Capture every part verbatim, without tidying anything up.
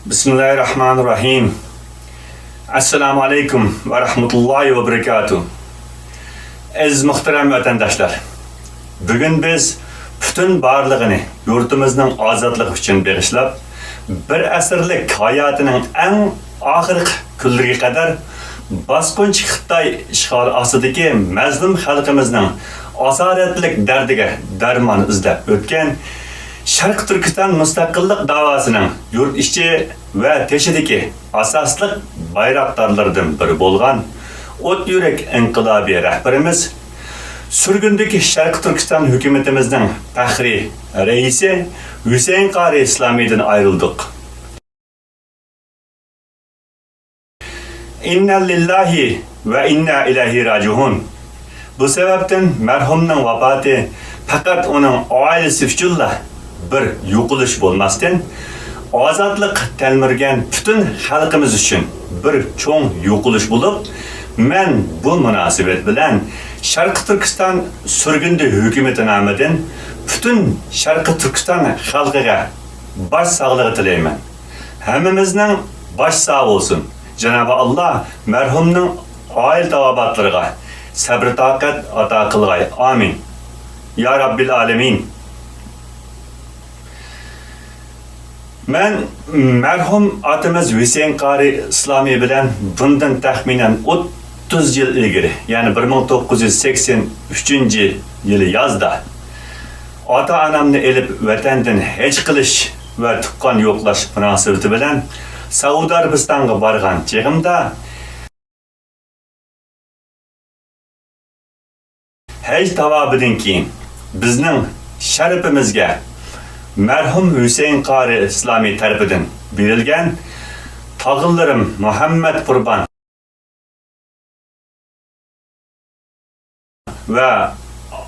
بىسمىللاھىرراھمانىرراھىم. ئەسسالامۇ ئەلەيكۇم ۋە رەھمەتۇللاھى ۋە بەرىكاتۇھ. ئەزىز مۇھتەرەم ۋەتەنداشلار، بۈگۈن بىز پۈتۈن بارلىقىنى يۇرتىمىزنىڭ ئازادلىقى ئۈچۈن بېغىشلاپ، بىر ئەسىرلىك ھاياتىنىڭ ئەڭ ئاخىرقى كۈنلىرىگە قەدەر باسقۇنچى خىتاي ئىشغالى ئاستىدىكى مەزلۇم خەلقىمىزنىڭ ئاسارەتلىك دەردىگە دەرمان ئىزدەپ ئۆتكەن شەرقىي تۈركىستان مۇستەقىللىق داۋاسىنىڭ يۇرت ئىچى ۋە تېشىدىكى ئاساسلىق بايراقدارلىرىدىن بىرى بولغان ئوت يۈرەك ئىنقىلابىي رەھبىرىمىز، سۈرگۈندىكى شەرقىي تۈركىستان ھۆكۈمىتىمىزنىڭ پەخرىي رەئىسى ھۈسەيىن قارى ئىسلامىدىن ئايرىلدۇق. ئىننا لىللاھى ۋە ئىننا ئىلەيھى راجىئۇن. بۇ سەۋەبتىن مەرھۇمنىڭ ۋاپاتى پەقەت ئۇنىڭ ئائىلىسى ئۈچۈنلا بىر يوقىلىش بولماستىن، ئازادلىق تەلمۈرگەن پۈتۈن خەلقىمىز ئۈچۈن بىر چوڭ يوقىلىش بولۇپ، مەن بۇ مۇناسىۋەت بىلەن شەرقىي تۈركىستان سۈرگۈندە ھۆكۈمىتى نامىدىن پۈتۈن شەرقىي تۈركىستان خەلقىگە باش ساغلىقى تىلەيمەن. ھەممىمىزنىڭ باش ساغ بولسۇن. جانابى ئاللا مەرھۇمنىڭ ئائىلە تاۋابىئاتلىرىغا سەبرى تاقەت ئاتا قىلغاي. ئامىن. يا رەببىل ئالەمىن. مەن مەرھۇم ئاتىمىز ھۈسەيىن قارى ئىسلامى بىلەن بۇندىن تەخمىنەن ئوتتۇز يىل ئىلگىرى، يەنى بىر مىڭ توققۇز يۈز سەكسەن ئۈچىنچى يىلى يازدا ئاتا-ئانامنى ئېلىپ ۋەتەندىن ھەج قىلىش ۋە تۇغقان يوقلاش مۇناسىۋىتى بىلەن سەئۇدى ئەرەبىستانغا بارغان چېغىمدا، ھەج تاۋابىدىن كېيىن بىزنىڭ شەرىپىمىزگە مەرھۇم ھۈسەيىن قارى ئىسلامى تەرىپىدىن بېرىلگەن تاغىلىرىم مۇھەممەت قۇربان ۋە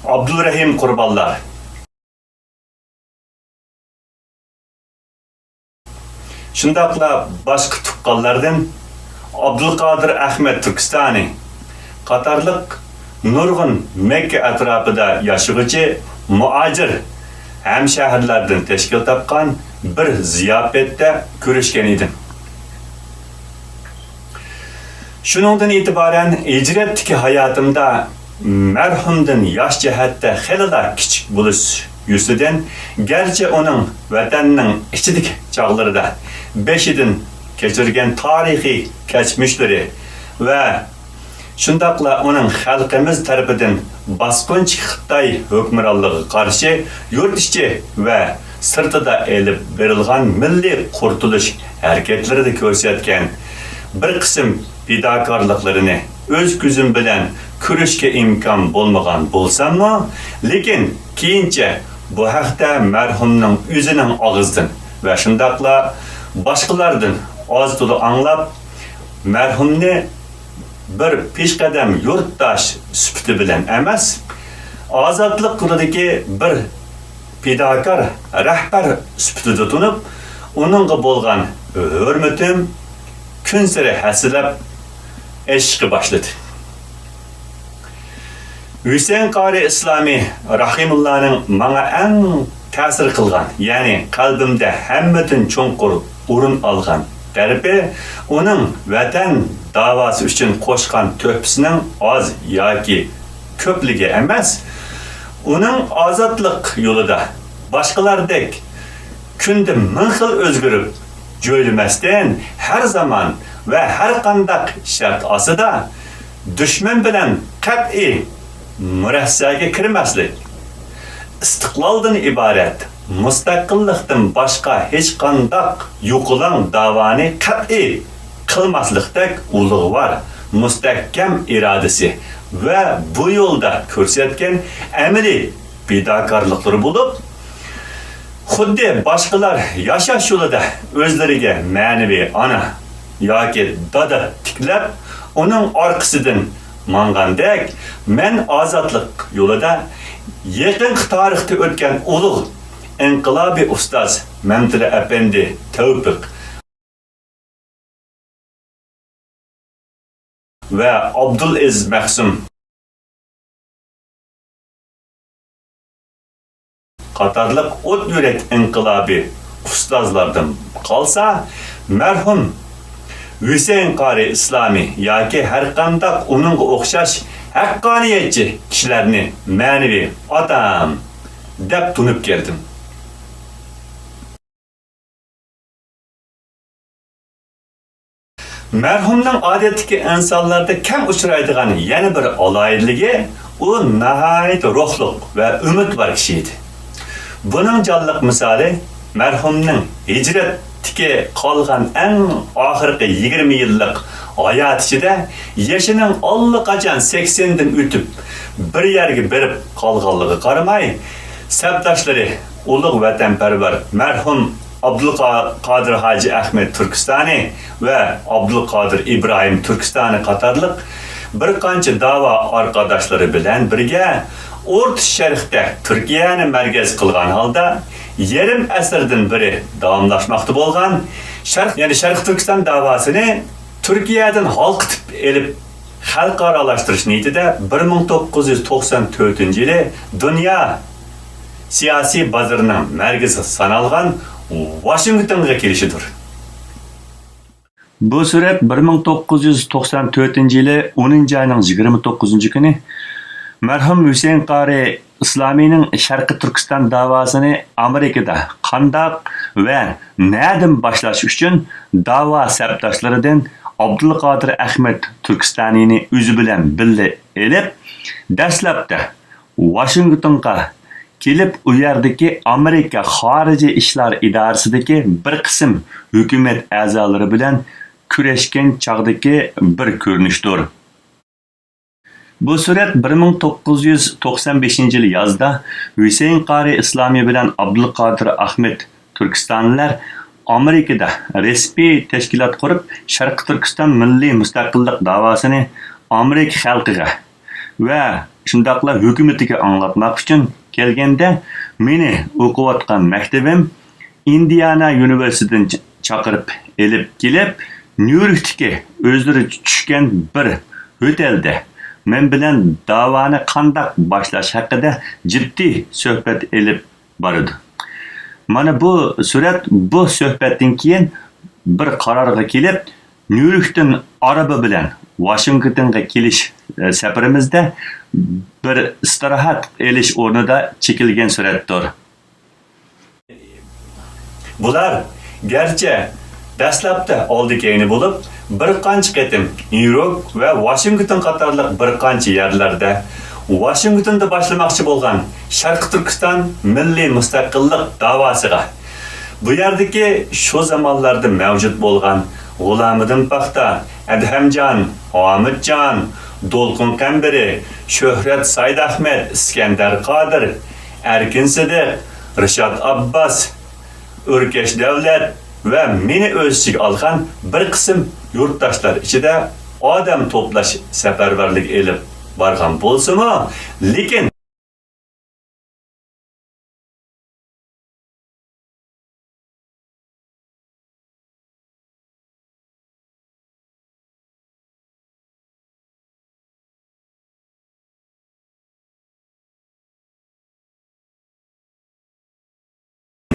ئابدۇرەھىم قۇربانلار، شۇنداقلا باشقا تۇغقانلاردىن ئابدۇلقادىر ئەخمەت تۈركىستانى قاتارلىق نۇرغۇن مەككە ئەتراپىدا ياشىغۇچى مۇھاجىر ھەمشەھىرىلەردىن تەشكىل تاپقان بىر زىياپەتتە كۆرۈشكەن ئىدىم. شۇنىڭدىن ئېتىبارەن ھىجرەتتىكى ھاياتىمدا مەرھۇمدىن ياش جەھەتتە خېلىلا كىچىك بولۇش يۈزىسىدىن، گەرچە ئۇنىڭ ۋەتەننىڭ ئىچىدىكى چاغلىرىدا بېشىدىن كەچۈرگەن تارىخىي كەچمىشلىرى ۋە شۇنداقلا ئۇنىڭ خەلقىمىز تەرىپىدىن باسقۇنچى خىتاي ھۆكۈمرانلىقىغا قارشى يۇرت ئىچى ۋە سىرتىدا ئېلىپ بېرىلغان مىللىي قۇرتۇلۇش ھەرىكەتلىرىدە كۆرسەتكەن بىر قىسىم پىداكارلىقلىرىنى ئۆز كۆزۈم بىلەن كۆرۈشكە ئىمكان بولمىغان بولساممۇ، لېكىن كېيىنچە بۇ ھەقتە مەرھۇمنىڭ ئۆزىنىڭ ئاغزىدىن ۋە شۇنداقلا باشقىلاردىن ئاز-تولا ئاڭلاپ، مەرھۇمنى بىر پېشقەدەم يۇرتداش سۈپىتى بىلەن ئەمەس، ئازادلىق يولىدىكى بىر پىداكار رەھبەر سۈپىتىدە تونۇپ، ئۇنىڭغا بولغان ھۆرمىتىم كۈنسېرى ھەسسىلەپ ئېشىشقا باشلىدى. ھۈسەيىن قارى ئىسلامى رەھىمۇللانىڭ ماڭا ئەڭ تەسىر قىلغان، يەنى قەلبىمدە ھەممىدىن چوڭقۇر ئورۇن ئالغان تەرىپى، ئۇنىڭ ۋەتەن داۋاسى ئۈچۈن قوشقان تۆھپىسىنىڭ ئاز ياكى كۆپلۈكى ئەمەس، ئۇنىڭ ئازادلىق يولىدا باشقىلاردەك كۈندە مىڭ خىل ئۆزگىرىپ جۆيلىمەستىن، ھەر زامان ۋە ھەر قانداق شەرت ئاستىدا دۈشمەن بىلەن قەتئىي مۇرەسسەگە كىرمەسلىك، ئىستىقلالدىن ئىبارەت مۇستەقىللىقتىن باشقا ھېچقانداق يوقىلاڭ داۋانى قەتئىي قىلماسلىقتەك ئۇلۇغۋار، مۇستەھكەم ئىرادىسى ۋە بۇ يولدا كۆرسەتكەن ئەمەلىي پىداكارلىقلىرى بولۇپ، خۇددى باشقىلار ياشاش يولىدا ئۆزلىرىگە مەنىۋى ئانا ياكى دادا تىكلەپ، ئۇنىڭ ئارقىسىدىن ماڭغاندەك، مەن ئازادلىق يولىدا يېقىنقى تارىختا ئۆتكەن ئۇلۇغ ئىنقىلابىي ئۇستاز مەمتىلى ئەپەندى تەۋپىق ۋە ئابدۇلئەزىز مەخسۇم قاتارلىق ئوت يۈرەك ئىنقىلابىي ئۇستازلاردىن قالسا، مەرھۇم ھۈسەيىن قارى ئىسلامى ياكى ھەرقانداق ئۇنىڭغا ئوخشاش ھەققانىيەتچى كىشىلەرنى مەنىۋى ئاتام دەپ تونۇپ كەلدىم. مەرھۇمنىڭ ئادەتتىكى ئىنسانلاردا كەم ئۇچرايدىغان يەنە بىر ئالاھىدىلىكى، ئۇ ناھايىتى روھلۇق ۋە ئۈمىد بار كىشى ئىدى. بۇنىڭ جانلىق مىسالى مەرھۇمنىڭ ھىجرەتتىكى قالغان ئەڭ ئاخىرقى يىگىرمە يىللىق ھاياتى ئىچىدە يېشىنىڭ ئاللىقاچان سەكسەندىن ئۆتۈپ، بىر يەرگە بېرىپ قالغانلىقىغا قارىماي، سەپداشلىرى ئۇلۇغ ۋەتەنپەرۋەر مەرھۇم ئابدۇلقادىر ھاجى ئەخمەت تۈركىستانى ۋە ئابدۇلقادىر ئىبراھىم تۈركىستانى قاتارلىق بىر قانچە داۋا ئارقىداشلىرى بىلەن بىرگە ئوتتۇرا شەرقتە تۈركىيەنى مەركەز قىلغان ھالدا يېرىم ئەسىردىن بېرى داۋاملاشماقتا بولغان شەرق، يەنى شەرقىي تۈركىستان داۋاسىنى تۈركىيەدىن ھالقىتىپ ئېلىپ، خەلقئارالاشتۇرۇش نىيىتىدە بىر مىڭ توققۇز يۈز توقسان تۆتىنچى يىلى دۇنيا سىياسىي بازىرىنىڭ مەركىزى سانالغان ۋاشىنگتونغا كېلىشىدۇر. بۇ سۈرەت بىر مىڭ توققۇز يۈز توقسان تۆتىنچى يىلى ئونىنچى ئاينىڭ يىگىرمە توققۇزىنچى كۈنى مەرھۇم ھۈسەيىن قارى ئىسلامىينىڭ شەرقىي تۈركىستان داۋاسىنى ئامېرىكىدا قانداق ۋە نەدىن باشلاش ئۈچۈن داۋا سەپداشلىرىدىن ئابدۇلقادىر ئەخمەت تۈركىستانىنى ئۆزى بىلەن بىللە ئېلىپ، دەسلەپتە ۋاشىنگتونغا كېلىپ، ئۇ يەردىكى ئامېرىكا خارىجىي ئىشلار ئىدارىسىدىكى بىر قىسىم ھۆكۈمەت ئەزالىرى بىلەن كۆرۈشكەن چاغدىكى بىر كۆرۈنۈشتۇر. بۇ سۈرەت بىر مىڭ توققۇز يۈز توقسان بەشىنچى يىلى يازدا ھۈسەيىن قارى ئىسلامى بىلەن ئابدۇلقادىر ئەخمەت تۈركىستانلىلار ئامېرىكىدا رەسمىي تەشكىلات قۇرۇپ، شەرقىي تۈركىستان مىللىي مۇستەقىللىق داۋاسىنى ئامېرىكا خەلقىگە ۋە شۇنداقلا ھۆكۈمىتىگە ئاڭلاتماق ئۈچۈن كەلگەندە، مېنى ئوقۇۋاتقان مەكتىۋىم ئىندىئانا يۇنىۋېرسىتېتىدىن چ-، چاقىرىپ ئېلىپ كېلىپ، نيۇ يوركتىكى ئۆزلىرى چۈشكەن بىر ھوتېلدە مەن بىلەن داۋانى قانداق باشلاش ھەققىدە جىددىي سۆھبەت ئېلىپ بارىدۇ. مانا بۇ سۈرەت بۇ سۆھبەتتىن كېيىن بىر قارارغا كېلىپ، نيۇ يوركتىن ئارابا بىلەن ۋاشىنگتونغا كېلىش، ئە، سەپىرىمىزدە بىر ئىستىراھەت ئېلىش ئورنىدا چېكىلگەن سۈرەتتۇر. بۇلار گەرچە دەسلەپتە ئالدى-كەينى بولۇپ، بىر قانچە قېتىم نيۇ يورك ۋە ۋاشىنگتون قاتارلىق بىر قانچە يەرلەردە ۋاشىنگتوندا باشلىماقچى بولغان شەرقىي تۈركىستان مىللىي مۇستەقىللىق داۋاسىغا، بۇ يەردىكى شۇ زامانلاردا مەۋجۇت بولغان غۇلامىدىن پاختا، ئەدھەمجان، ھامىتجان، دولقۇن قەمبىرى، شۆھرەت سايدئەخمەت، ئىسكەندەر قادىر، ئەركىن سىدىق، رىشات ئابباس، ئۆركەش دەۋلەت ۋە مېنى ئۆز ئىچىگە ئالغان بىر قىسىم يۇرتداشلار ئىچىدە ئادەم توپلاش سەپەرۋەرلىكى ئېلىپ بارغان بولسىمۇ، لېكىن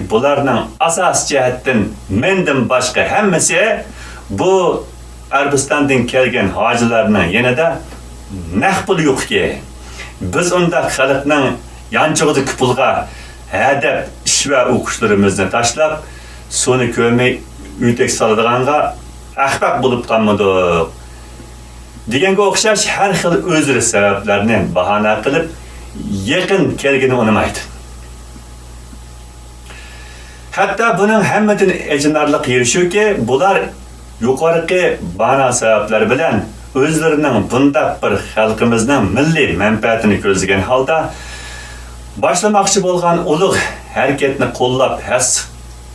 بۇلارنىڭ ئاساسىي جەھەتتىن مەندىن باشقا ھەممىسى بۇ ئەرەبىستاندىن كەلگەن ھاجىلارنىڭ يېنىدا نەق پۇل يوق ئىكەن. بىز ئۇنداق خەلقنىڭ يانچۇقىدىكى پۇلغا ھەدەپ ئىش ۋە ئوقۇشلىرىمىزنى تاشلاپ، سۇنى كۆرمەي ئۆتەك سالىدىغانغا ئەخمەق بولۇپ قالمىدۇق دېگەنگە ئوخشاش ھەر خىل ئۆزرە سەۋەبلەرنى باھانە قىلىپ، يېقىن كەلگىنى ئۇنىمايدۇ. ھەتتا بۇنىڭ ھەممىدىن ئېچىنارلىق يېرى شۇكى، بۇلار يۇقىرىقى بانا سەۋەبلەر بىلەن ئۆزلىرىنىڭ بۇنداق بىر خەلقىمىزنىڭ مىللىي مەنپەئەتىنى كۆزلىگەن ھالدا باشلىماقچى بولغان ئۇلۇغ ھەرىكەتنى قوللاپ ھەسسە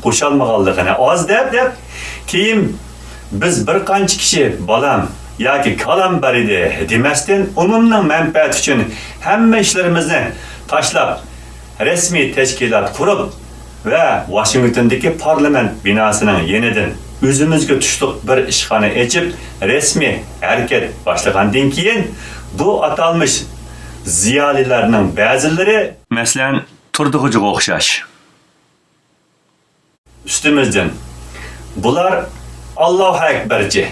قوشالمىغانلىقىنى ئاز دەپ، دەپ، كېيىن بىز بىر قانچە كىشى بالام ياكى كالام بار ئىدى دېمەستىن، ئومۇمنىڭ مەنپەئەتى ئۈچۈن ھەممە ئىشلىرىمىزنى تاشلاپ، رەسمىي تەشكىلات قۇرۇپ ۋە ۋاشىنگتوندىكى پارلامېنت بىناسىنىڭ يېنىدىن ئۆزىمىزگە تۇشلۇق بىر ئىشخانا ئېچىپ، رەسمىي ھەرىكەت باشلىغاندىن كېيىن، بۇ ئاتالمىش زىيالىيلارنىڭ بەزىلىرى، مەسىلەن، تۇردى خوجىغا ئوخشاش، ئۈستىمىزدىن. بۇلار ئاللاھۇ ئەكبەرچە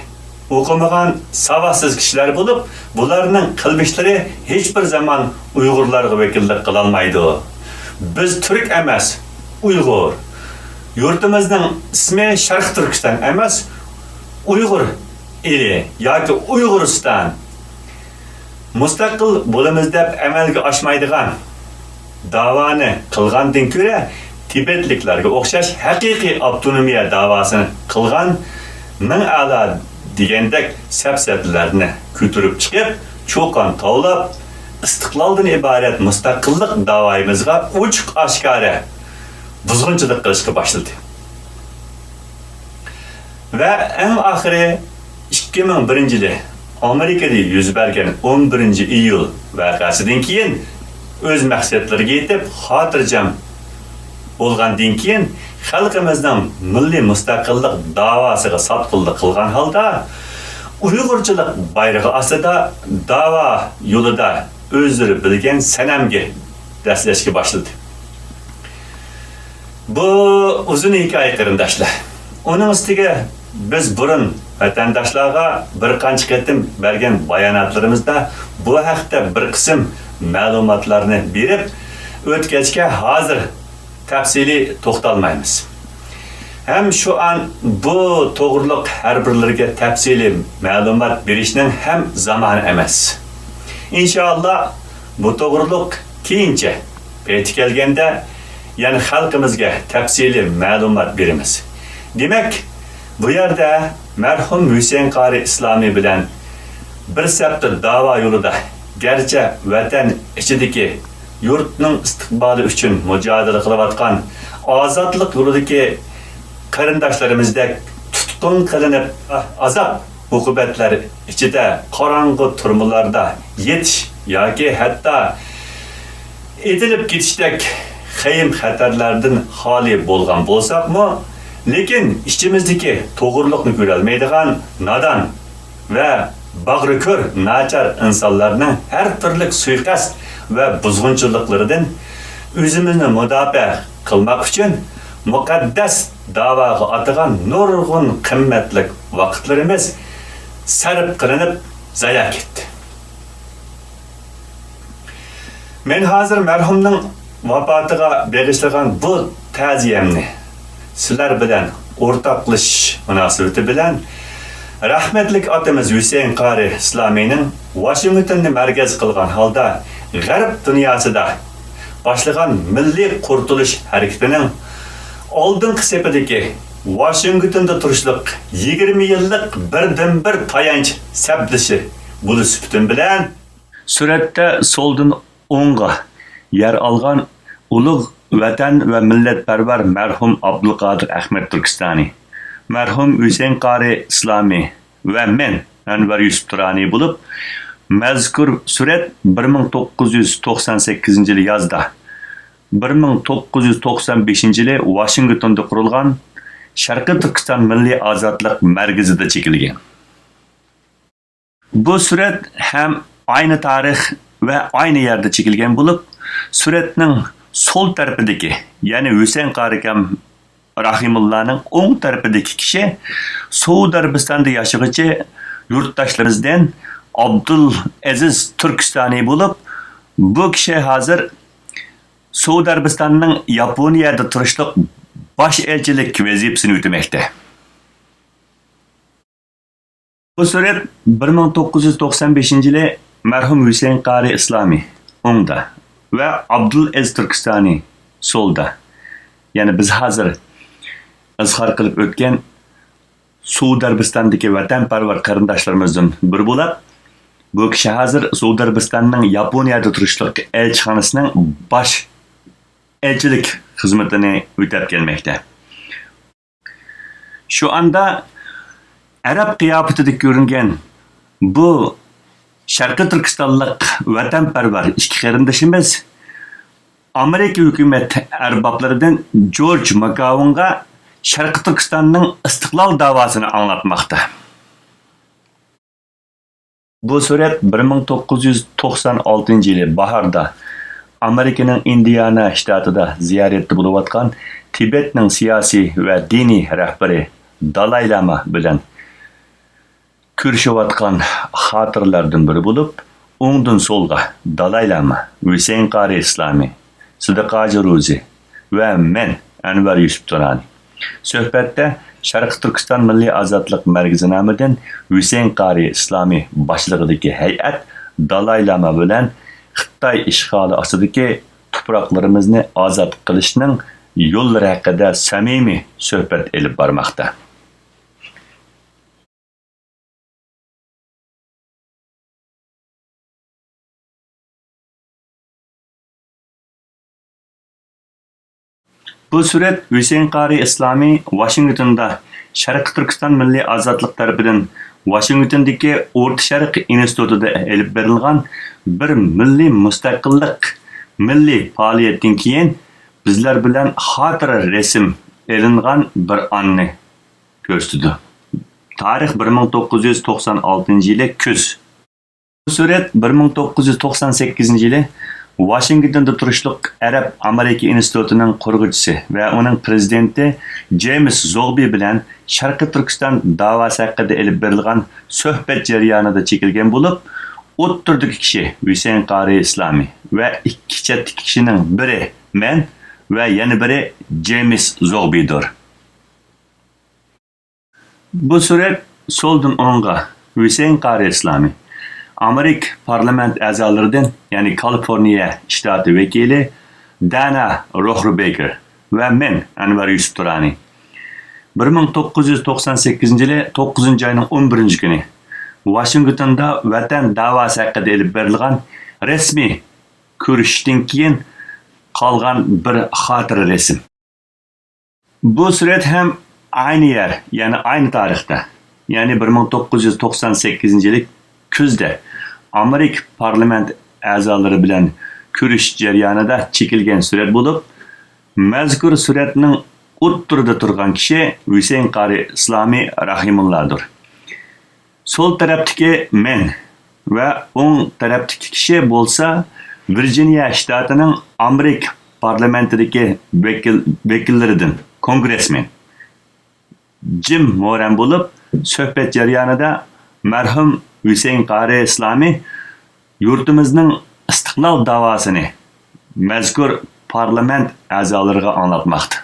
ئوقۇمىغان ساۋاتسىز كىشىلەر بولۇپ، بۇلارنىڭ قىلمىشلىرى ھېچبىر زامان ئۇيغۇرلارغا ۋەكىللىك قىلالمايدۇ. بىز تۈرك ئەمەس، ئۇيغۇر. يۇرتىمىزنىڭ ئىسمى شەرقىي تۈركىستان ئەمەس، ئۇيغۇر ئېلى ياكى ئۇيغۇرىستان. مۇستەقىل بولىمىز دەپ ئەمەلگە ئاشمايدىغان داۋانى قىلغاندىن كۆرە، تىبەتلىكلەرگە ئوخشاش ھەقىقىي ئاپتونومىيە داۋاسىنى قىلغان مىڭ ئەلا دېگەندەك سەپسەتىلەرنى كۆتۈرۈپ چىقىپ، چۇقان تاۋلاپ، ئىستىقلالدىن ئىبارەت مۇستەقىللىق داۋايىمىزغا ئوچۇق ئاشكارا بۇزغۇنچىلىق قىلىشقا باشلىدى. ۋە ئەڭ ئاخىرى ئىككى مىڭ بىرىنچى يىلى ئامېرىكىدا يۈز بەرگەن ئون بىرىنچى ئىيۇل ۋەقەسىدىن كېيىن، ئۆز مەقسەتلىرىگە يېتىپ، خاتىرجەم بولغاندىن كېيىن، خەلقىمىزنىڭ مىللىي مۇستەقىللىق داۋاسىغا ساتقۇنلۇق قىلغان ھالدا، ئۇيغۇرچىلىق بايرىقى ئاستىدا داۋا يولىدا ئۆزلىرى بىلگەن سەنەمگە دەسسەشكە باشلىدى. بۇ ئۇزۇن ھېكايە، قېرىنداشلار. ئۇنىڭ ئۈستىگە بىز بۇرۇن ۋەتەنداشلارغا بىر قانچە قېتىم بەرگەن باياناتلىرىمىزدا بۇ ھەقتە بىر قىسىم مەلۇماتلارنى بېرىپ ئۆتكەچكە، ھازىر تەپسىلىي توختالمايمىز. ھەم شۇ ئان بۇ توغرۇلۇق ھەر بىرلىرىگە تەپسىلىي مەلۇمات بېرىشنىڭ ھەم زامانى ئەمەس. ئىنشائاللا، بۇ توغرۇلۇق كېيىنچە پېتى كەلگەندە يەنە خەلقىمىزگە تەپسىلىي مەلۇمات بېرىمىز. دېمەك، بۇ يەردە مەرھۇم ھۈسەيىن قارى ئىسلامى بىلەن بىر سەپتە داۋا يولىدا، گەرچە ۋەتەن ئىچىدىكى يۇرتنىڭ ئىستىقبالى ئۈچۈن مۇجادىلە قىلىۋاتقان، ئازادلىق يولىدىكى قېرىنداشلىرىمىزدەك تۇتقۇن قىلىنىپ، ئازاب-ئوقۇبەتلەر ئىچىدە، قاراڭغۇ تۈرمىلەردە يېتىش ياكى ھەتتا ئېتىلىپ كېتىشتەك خەيم-خەتەرلەردىن خالىي بولغان بولساقمۇ، لېكىن ئىچىمىزدىكى توغرىلىقنى كۆرەلمەيدىغان نادان ۋە باغرى كۆر ناچار ئىنسانلارنىڭ ھەر تۈرلۈك سۇيىقەست ۋە بۇزغۇنچىلىقلىرىدىن ئۆزىمىزنى مۇداپىئە قىلماق ئۈچۈن مۇقەددەس داۋاغا ئاتىغان نۇرغۇن قىممەتلىك ۋاقىتلىرىمىز سەرپ قىلىنىپ زايا كەتتى. مەن ھازىر مەرھۇمنىڭ ۋاپاتىغا بېغىشلىغان بۇ تەزىيەمنى سىلەر بىلەن ئورتاقلىشىش مۇناسىۋىتى بىلەن، رەھمەتلىك ئاتىمىز ھۈسەيىن قارى ئىسلامىينىڭ ۋاشىنگتوننى مەركەز قىلغان ھالدا غەرب دۇنياسىدا باشلىغان مىللىي قۇرتۇلۇش ھەرىكىتىنىڭ ئالدىنقى سېپىدىكى ۋاشىنگتوندا تۇرۇشلۇق يىگىرمە يىللىق بىردىنبىر تايانچ سەپدىشى بولۇش سۈپىتىم بىلەن، سۈرەتتە سولدىن ئوڭغا يەر ئالغان ئۇلۇغ ۋەتەن ۋە مىللەتپەرۋەر مەرھۇم ئابدۇلقادىر ئەخمەت تۈركىستانى، مەرھۇم ھۈسەيىن قارى ئىسلامى ۋە مەن، ئەنۋەر يۈسۈپ تۇرانى بولۇپ، مەزكۇر سۈرەت بىر مىڭ توققۇز يۈز توقسان سەككىزىنچى يىلى يازدا، بىر مىڭ توققۇز يۈز توقسان بەشىنچى يىلى ۋاشىنگتوندا قۇرۇلغان شەرقىي تۈركىستان مىللىي ئازادلىق مەركىزىدە چېكىلگەن. بۇ سۈرەت ھەم ئاينى تارىخ ۋە ئاينى يەردە چېكىلگەن بولۇپ، سۈرەتنىڭ سول تەرىپىدىكى، يەنى ھۈسەيىن قارىكام راھىمۇللانىڭ ئوڭ تەرىپىدىكى كىشى سوئۇدى ئەرەبىستاندا ياشىغۇچى يۇرتداشلىرىمىزدىن ئابدۇل ئەزىز تۈركىستانى بولۇپ، بۇ كىشى ھازىر سوئۇدى ئەرەبىستاننىڭ ياپونىيەدە تۇرۇشلۇق باش ئەلچىلىك ۋەزىپىسىنى ئۆتىمەكتە. بۇ سۈرەت بىر مىڭ توققۇز يۈز توقسان بەشىنچى يىلى مەرھۇم ھۈسەيىن قارى ئىسلامى ئوڭدا ۋە ئابدۇل ئەزىز تۈركىستانى سولدا. يەنى بىز ھازىر ئىزھار قىلىپ ئۆتكەن سوئۇدى ئەرەبىستاندىكى ۋەتەنپەرۋەر قېرىنداشلىرىمىزدىن بىرى بولۇپ، بۇ كىشى ھازىر سوئۇدى ئەرەبىستاننىڭ ياپونىيەدە تۇرۇشلۇق ئەلچىخانىسىنىڭ باش ئەلچىلىك خىزمىتىنى ئۆتەپ كەلمەكتە. شۇ ئاندا ئەرەب قىياپىتىدە كۆرۈنگەن بۇ شەرقىي تۈركىستانلىق ۋەتەنپەرۋەر ئىككى قېرىندىشىمىز ئامېرىكا ھۆكۈمەت ئەربابلىرىدىن جورج ماكاۋنغا شەرقىي تۈركىستاننىڭ ئىستىقلال داۋاسىنى ئاڭلاتماقتا. بۇ سۈرەت بىر مىڭ توققۇز يۈز توقسان ئالتىنچى يىلى باھاردا ئامېرىكىنىڭ ئىندىئانا شتاتىدا زىيارەتتە بولۇۋاتقان تىبەتنىڭ سىياسىي ۋە دىنىي رەھبىرى دالاي لاما بىلەن كۆرۈشۈۋاتقان خاتىرىلەردىن بىرى بولۇپ، ئوڭدىن سولغا دالاي لاما، ھۈسەيىن قارى ئىسلامى، سىدىق ھاجى روزى ۋە مەن، ئەنۋەر يۈسۈپ تۇرانى. سۆھبەتتە شەرقىي تۈركىستان مىللىي ئازادلىق مەركىزى نامىدىن ھۈسەيىن قارى ئىسلامى باشلىقىدىكى ھەيئەت دالاي لاما بىلەن خىتاي ئىشغالى ئاستىدىكى تۇپراقلىرىمىزنى ئازاد قىلىشنىڭ يوللىرى ھەققىدە سەمىمىي سۆھبەت ئېلىپ بارماقتا. بۇ سۈرەت ھۈسەيىن قارى ئىسلامى ۋاشىنگتوندا شەرقىي تۈركىستان مىللىي ئازادلىق تەرىپىدىن ۋاشىنگتوندىكى ئورتا شەرق ئىنستىتۇتىدا ئېلىپ بېرىلغان بىر مىللىي مۇستەقىللىق مىللىي پائالىيەتتىن كېيىن بىزلەر بىلەن خاتىرە رەسىم ئېلىنغان بىر ئاننى كۆرسىتىدۇ. تارىخ بىر مىڭ توققۇز يۈز توقسان ئالتىنچى يىلى كۈز. بۇ سۈرەت بىر مىڭ توققۇز يۈز توقسان سەككىزىنچى يىلى ۋاشىنگتوندا تۇرۇشلۇق ئەرەب ئامېرىكا ئىنستىتۇتىنىڭ قۇرغۇچىسى ۋە ئۇنىڭ پىرېزىدېنتى جېيمىس زوغبى بىلەن شەرقىي تۈركىستان داۋاسى ھەققىدە ئېلىپ بېرىلغان سۆھبەت جەريانىدا چېكىلگەن بولۇپ، ئوتتۇرىدىكى كىشى ھۈسەيىن قارى ئىسلامى ۋە ئىككى چەتتىكى كىشىنىڭ بىرى مەن ۋە يەنە بىرى جېيمىس زوغبىدۇر. بۇ سۈرەت سولدىن ئوڭغا ھۈسەيىن قارى ئىسلامى، ئامېرىكا پارلامېنت ئەزالىرىدىن، يەنى كالىفورنىيە شتاتى ۋەكىلى دانا روھربېكېر ۋە مەن، ئەنۋەر يۈسۈپ تۇرانى. بىر مىڭ توققۇز يۈز توقسان سەككىزىنچى يىلى توققۇزىنچى ئاينىڭ ئون بىرىنچى كۈنى ۋاشىنگتوندا ۋەتەن داۋاسى ھەققىدە ئېلىپ بېرىلغان رەسمىي كۆرۈشۈشتىن كېيىن قالغان بىر خاتىرە رەسىم. بۇ سۈرەت ھەم ئاينى يەر، يەنى ئاينى تارىختا، يەنى بىر مىڭ توققۇز يۈز توقسان سەككىزىنچى يىلى كۈزدە ئامېرىكا پارلامېنت ئەزالىرى بىلەن كۆرۈشۈش جەريانىدا چېكىلگەن سۈرەت بولۇپ، مەزكۇر سۈرەتنىڭ ئوتتۇرىدا تۇرغان كىشى ھۈسەيىن قارى ئىسلامى راھىمۇللادۇر. سول تەرەپتىكى مەن ۋە ئوڭ تەرەپتىكى كىشى بولسا ۋىرجىنىيە شتاتىنىڭ ئامېرىكا پارلامېنتىدىكى ۋەكىل، ۋەكىللىرىدىن كونگرېسمېن جىم مورەن بولۇپ، سۆھبەت جەريانىدا مەرھۇم ھۈسەيىن قارى ئىسلامى يۇرتىمىزنىڭ ئىستىقلال داۋاسىنى مەزكۇر پارلامېنت ئەزالىرىغا ئاڭلاتماقتا.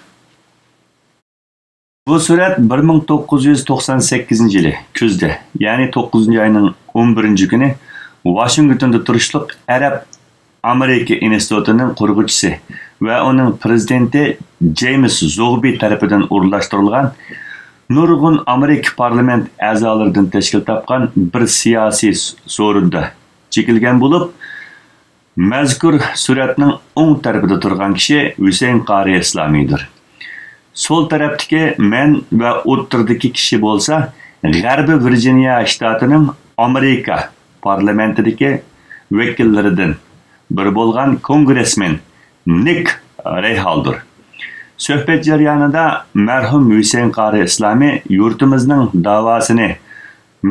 بۇ سۈرەت بىر مىڭ توققۇز يۈز توقسان سەككىزىنچى يىلى كۈزدە، يەنى توققۇزىنچى ئاينىڭ ئون بىرىنچى كۈنى ۋاشىنگتوندا تۇرۇشلۇق ئەرەب ئامېرىكا ئىنستىتۇتىنىڭ قۇرغۇچىسى ۋە ئۇنىڭ پىرېزىدېنتى جېيمىس زوغبى تەرىپىدىن ئورۇنلاشتۇرۇلغان نۇرغۇن ئامېرىكا پارلامېنت ئەزالىرىدىن تەشكىل تاپقان بىر سىياسىي سورۇندا چېكىلگەن بولۇپ، مەزكۇر سۈرەتنىڭ ئوڭ تەرىپىدە تۇرغان كىشى ھۈسەيىن قارى ئىسلامىدۇر. سول تەرەپتىكى مەن ۋە ئوتتۇرىدىكى كىشى بولسا غەربىي ۋىرجىنىيە شتاتىنىڭ ئامېرىكا پارلامېنتىدىكى ۋەكىللىرىدىن بىرى بولغان كونگرېسمېن نىك رەيھالدۇر. سۆھبەت جەريانىدا مەرھۇم ھۈسەيىن قارى ئىسلامى يۇرتىمىزنىڭ داۋاسىنى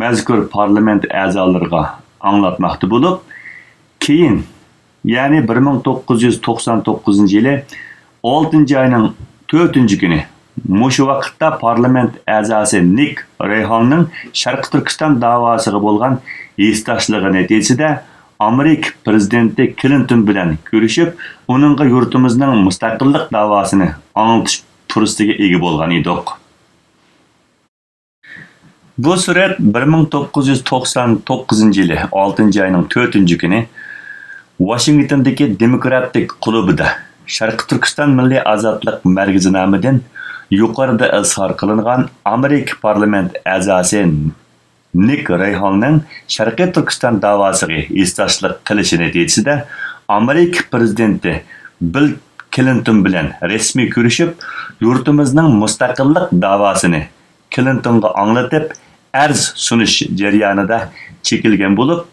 مەزكۇر پارلامېنت ئەزالىرىغا ئاڭلاتماقتا بولۇپ، كېيىن، يەنى بىر مىڭ توققۇز يۈز توقسان توققۇزىنچى يىلى ئالتىنچى ئاينىڭ تۆتىنچى كۈنى، مۇشۇ ۋاقىتتا پارلامېنت ئەزاسى نىك رەيھالنىڭ شەرقىي تۈركىستان داۋاسىغا بولغان ھېسداشلىقى نەتىجىسىدە ئامېرىكا پىرېزىدېنتى كلىنتون بىلەن كۆرۈشۈپ، ئۇنىڭغا يۇرتىمىزنىڭ مۇستەقىللىق داۋاسىنى ئاڭلىتىش پۇرسىتىگە ئىگە بولغان ئىدۇق. بۇ سۈرەت بىر مىڭ توققۇز يۈز توقسان توققۇزىنچى يىلى ئالتىنچى ئاينىڭ تۆتىنچى كۈنى ۋاشىنگتوندىكى دېموكراتىك كۇلۇبىدا شەرقىي تۈركىستان مىللىي ئازادلىق مەركىزى نامىدىن يۇقىرىدا ئىزھار قىلىنغان ئامېرىكا پارلامېنت ئەزاسى نىك رەيھالنىڭ شەرقىي تۈركىستان داۋاسىغا ھېسداشلىق قىلىشى نەتىجىسىدە ئامېرىكا پىرېزىدېنتى بىل كلىنتون بىلەن رەسمىي كۆرۈشۈپ، يۇرتىمىزنىڭ مۇستەقىللىق داۋاسىنى كلىنتونغا ئاڭلىتىپ، ئەرز سۇنۇش جەريانىدا چېكىلگەن بولۇپ،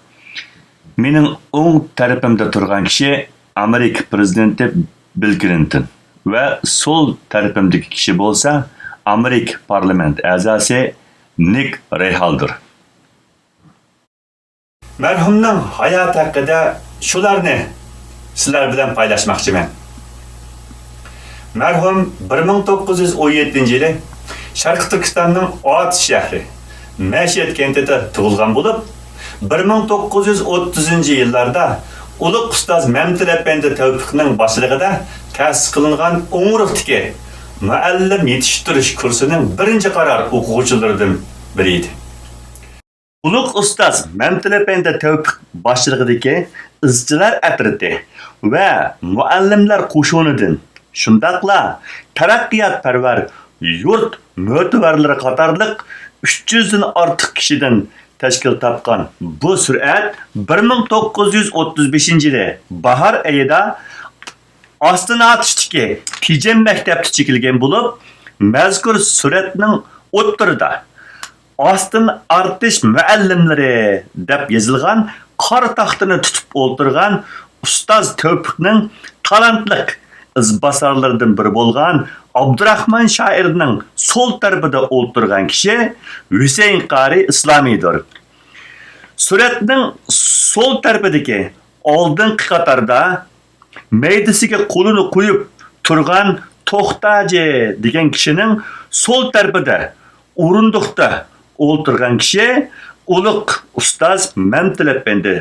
مېنىڭ ئوڭ تەرىپىمدە تۇرغان كىشى ئامېرىكا پىرېزىدېنتى بىل كلىنتون ۋە سول تەرىپىمدىكى كىشى بولسا ئامېرىكا پارلامېنت ئەزاسى نىك رەيھالدۇر. مەرھۇمنىڭ ھاياتى ھەققىدە شۇلارنى سىلەر بىلەن پايلاشماقچىمەن. مەرھۇم بىر مىڭ توققۇز يۈز ئون يەتتىنچى يىلى شەرقىي تۈركىستاننىڭ ئاتۇش شەھىرى مەشەد كەنتىدە تۇغۇلغان بولۇپ، بىر مىڭ توققۇز يۈز ئوتتۇزىنچى يىللاردا ئۇلۇغ ئۇستاز مەمتىلى ئەپەندى تەۋپىقنىڭ باشچىلىقىدا تەسىس قىلىنغان ئوڭۇرلۇقتىكى مۇئەللىم يېتىشتۈرۈش كۇرسىنىڭ بىرىنچى قارار ئوقۇغۇچىلىرىدىن بىرى ئىدى. ئۇلۇغ ئۇستاز مەمتىلى ئەپەندى تەۋپىق باشچىلىقىدىكى ئىزچىلار ئەترىتى ۋە مۇئەللىملەر قوشۇنىدىن، شۇنداقلا تەرەققىياتپەرۋەر يۇرت مۆتىۋەرلىرى قاتارلىق ئۈچ يۈزدىن ئارتۇق كىشىدىن تەشكىل تاپقان بۇ سۈرئەت بىر مىڭ توققۇز يۈز ئوتتۇز بەشىنچى يىلى باھار ئېيىدا ئاستىناتۇشتىكى تېجەم مەكتەپتە چېكىلگەن بولۇپ، مەزكۇر سۈرەتنىڭ ئوتتۇرىدا ئاستىن ئارتىش مۇئەللىملىرى دەپ يېزىلغان قارا تاختىنى تۇتۇپ ئولتۇرغان ئۇستاز تەۋپىقنىڭ تالانتلىق ئىزباسارلىرىدىن بىرى بولغان ئابدۇراخمان شائىرنىڭ سول تەرىپىدە ئولتۇرغان كىشى ھۈسەيىن قارى ئىسلامىيدۇر. سۈرەتنىڭ سول تەرىپىدىكى ئالدىنقى قاتاردا مەيدىسىگە قولىنى قويۇپ تۇرغان توختاجى دېگەن كىشىنىڭ سول تەرىپىدە ئورۇندۇقتا ئولتۇرغان كىشى ئۇلۇغ ئۇستاز مەمتىلى ئەپەندى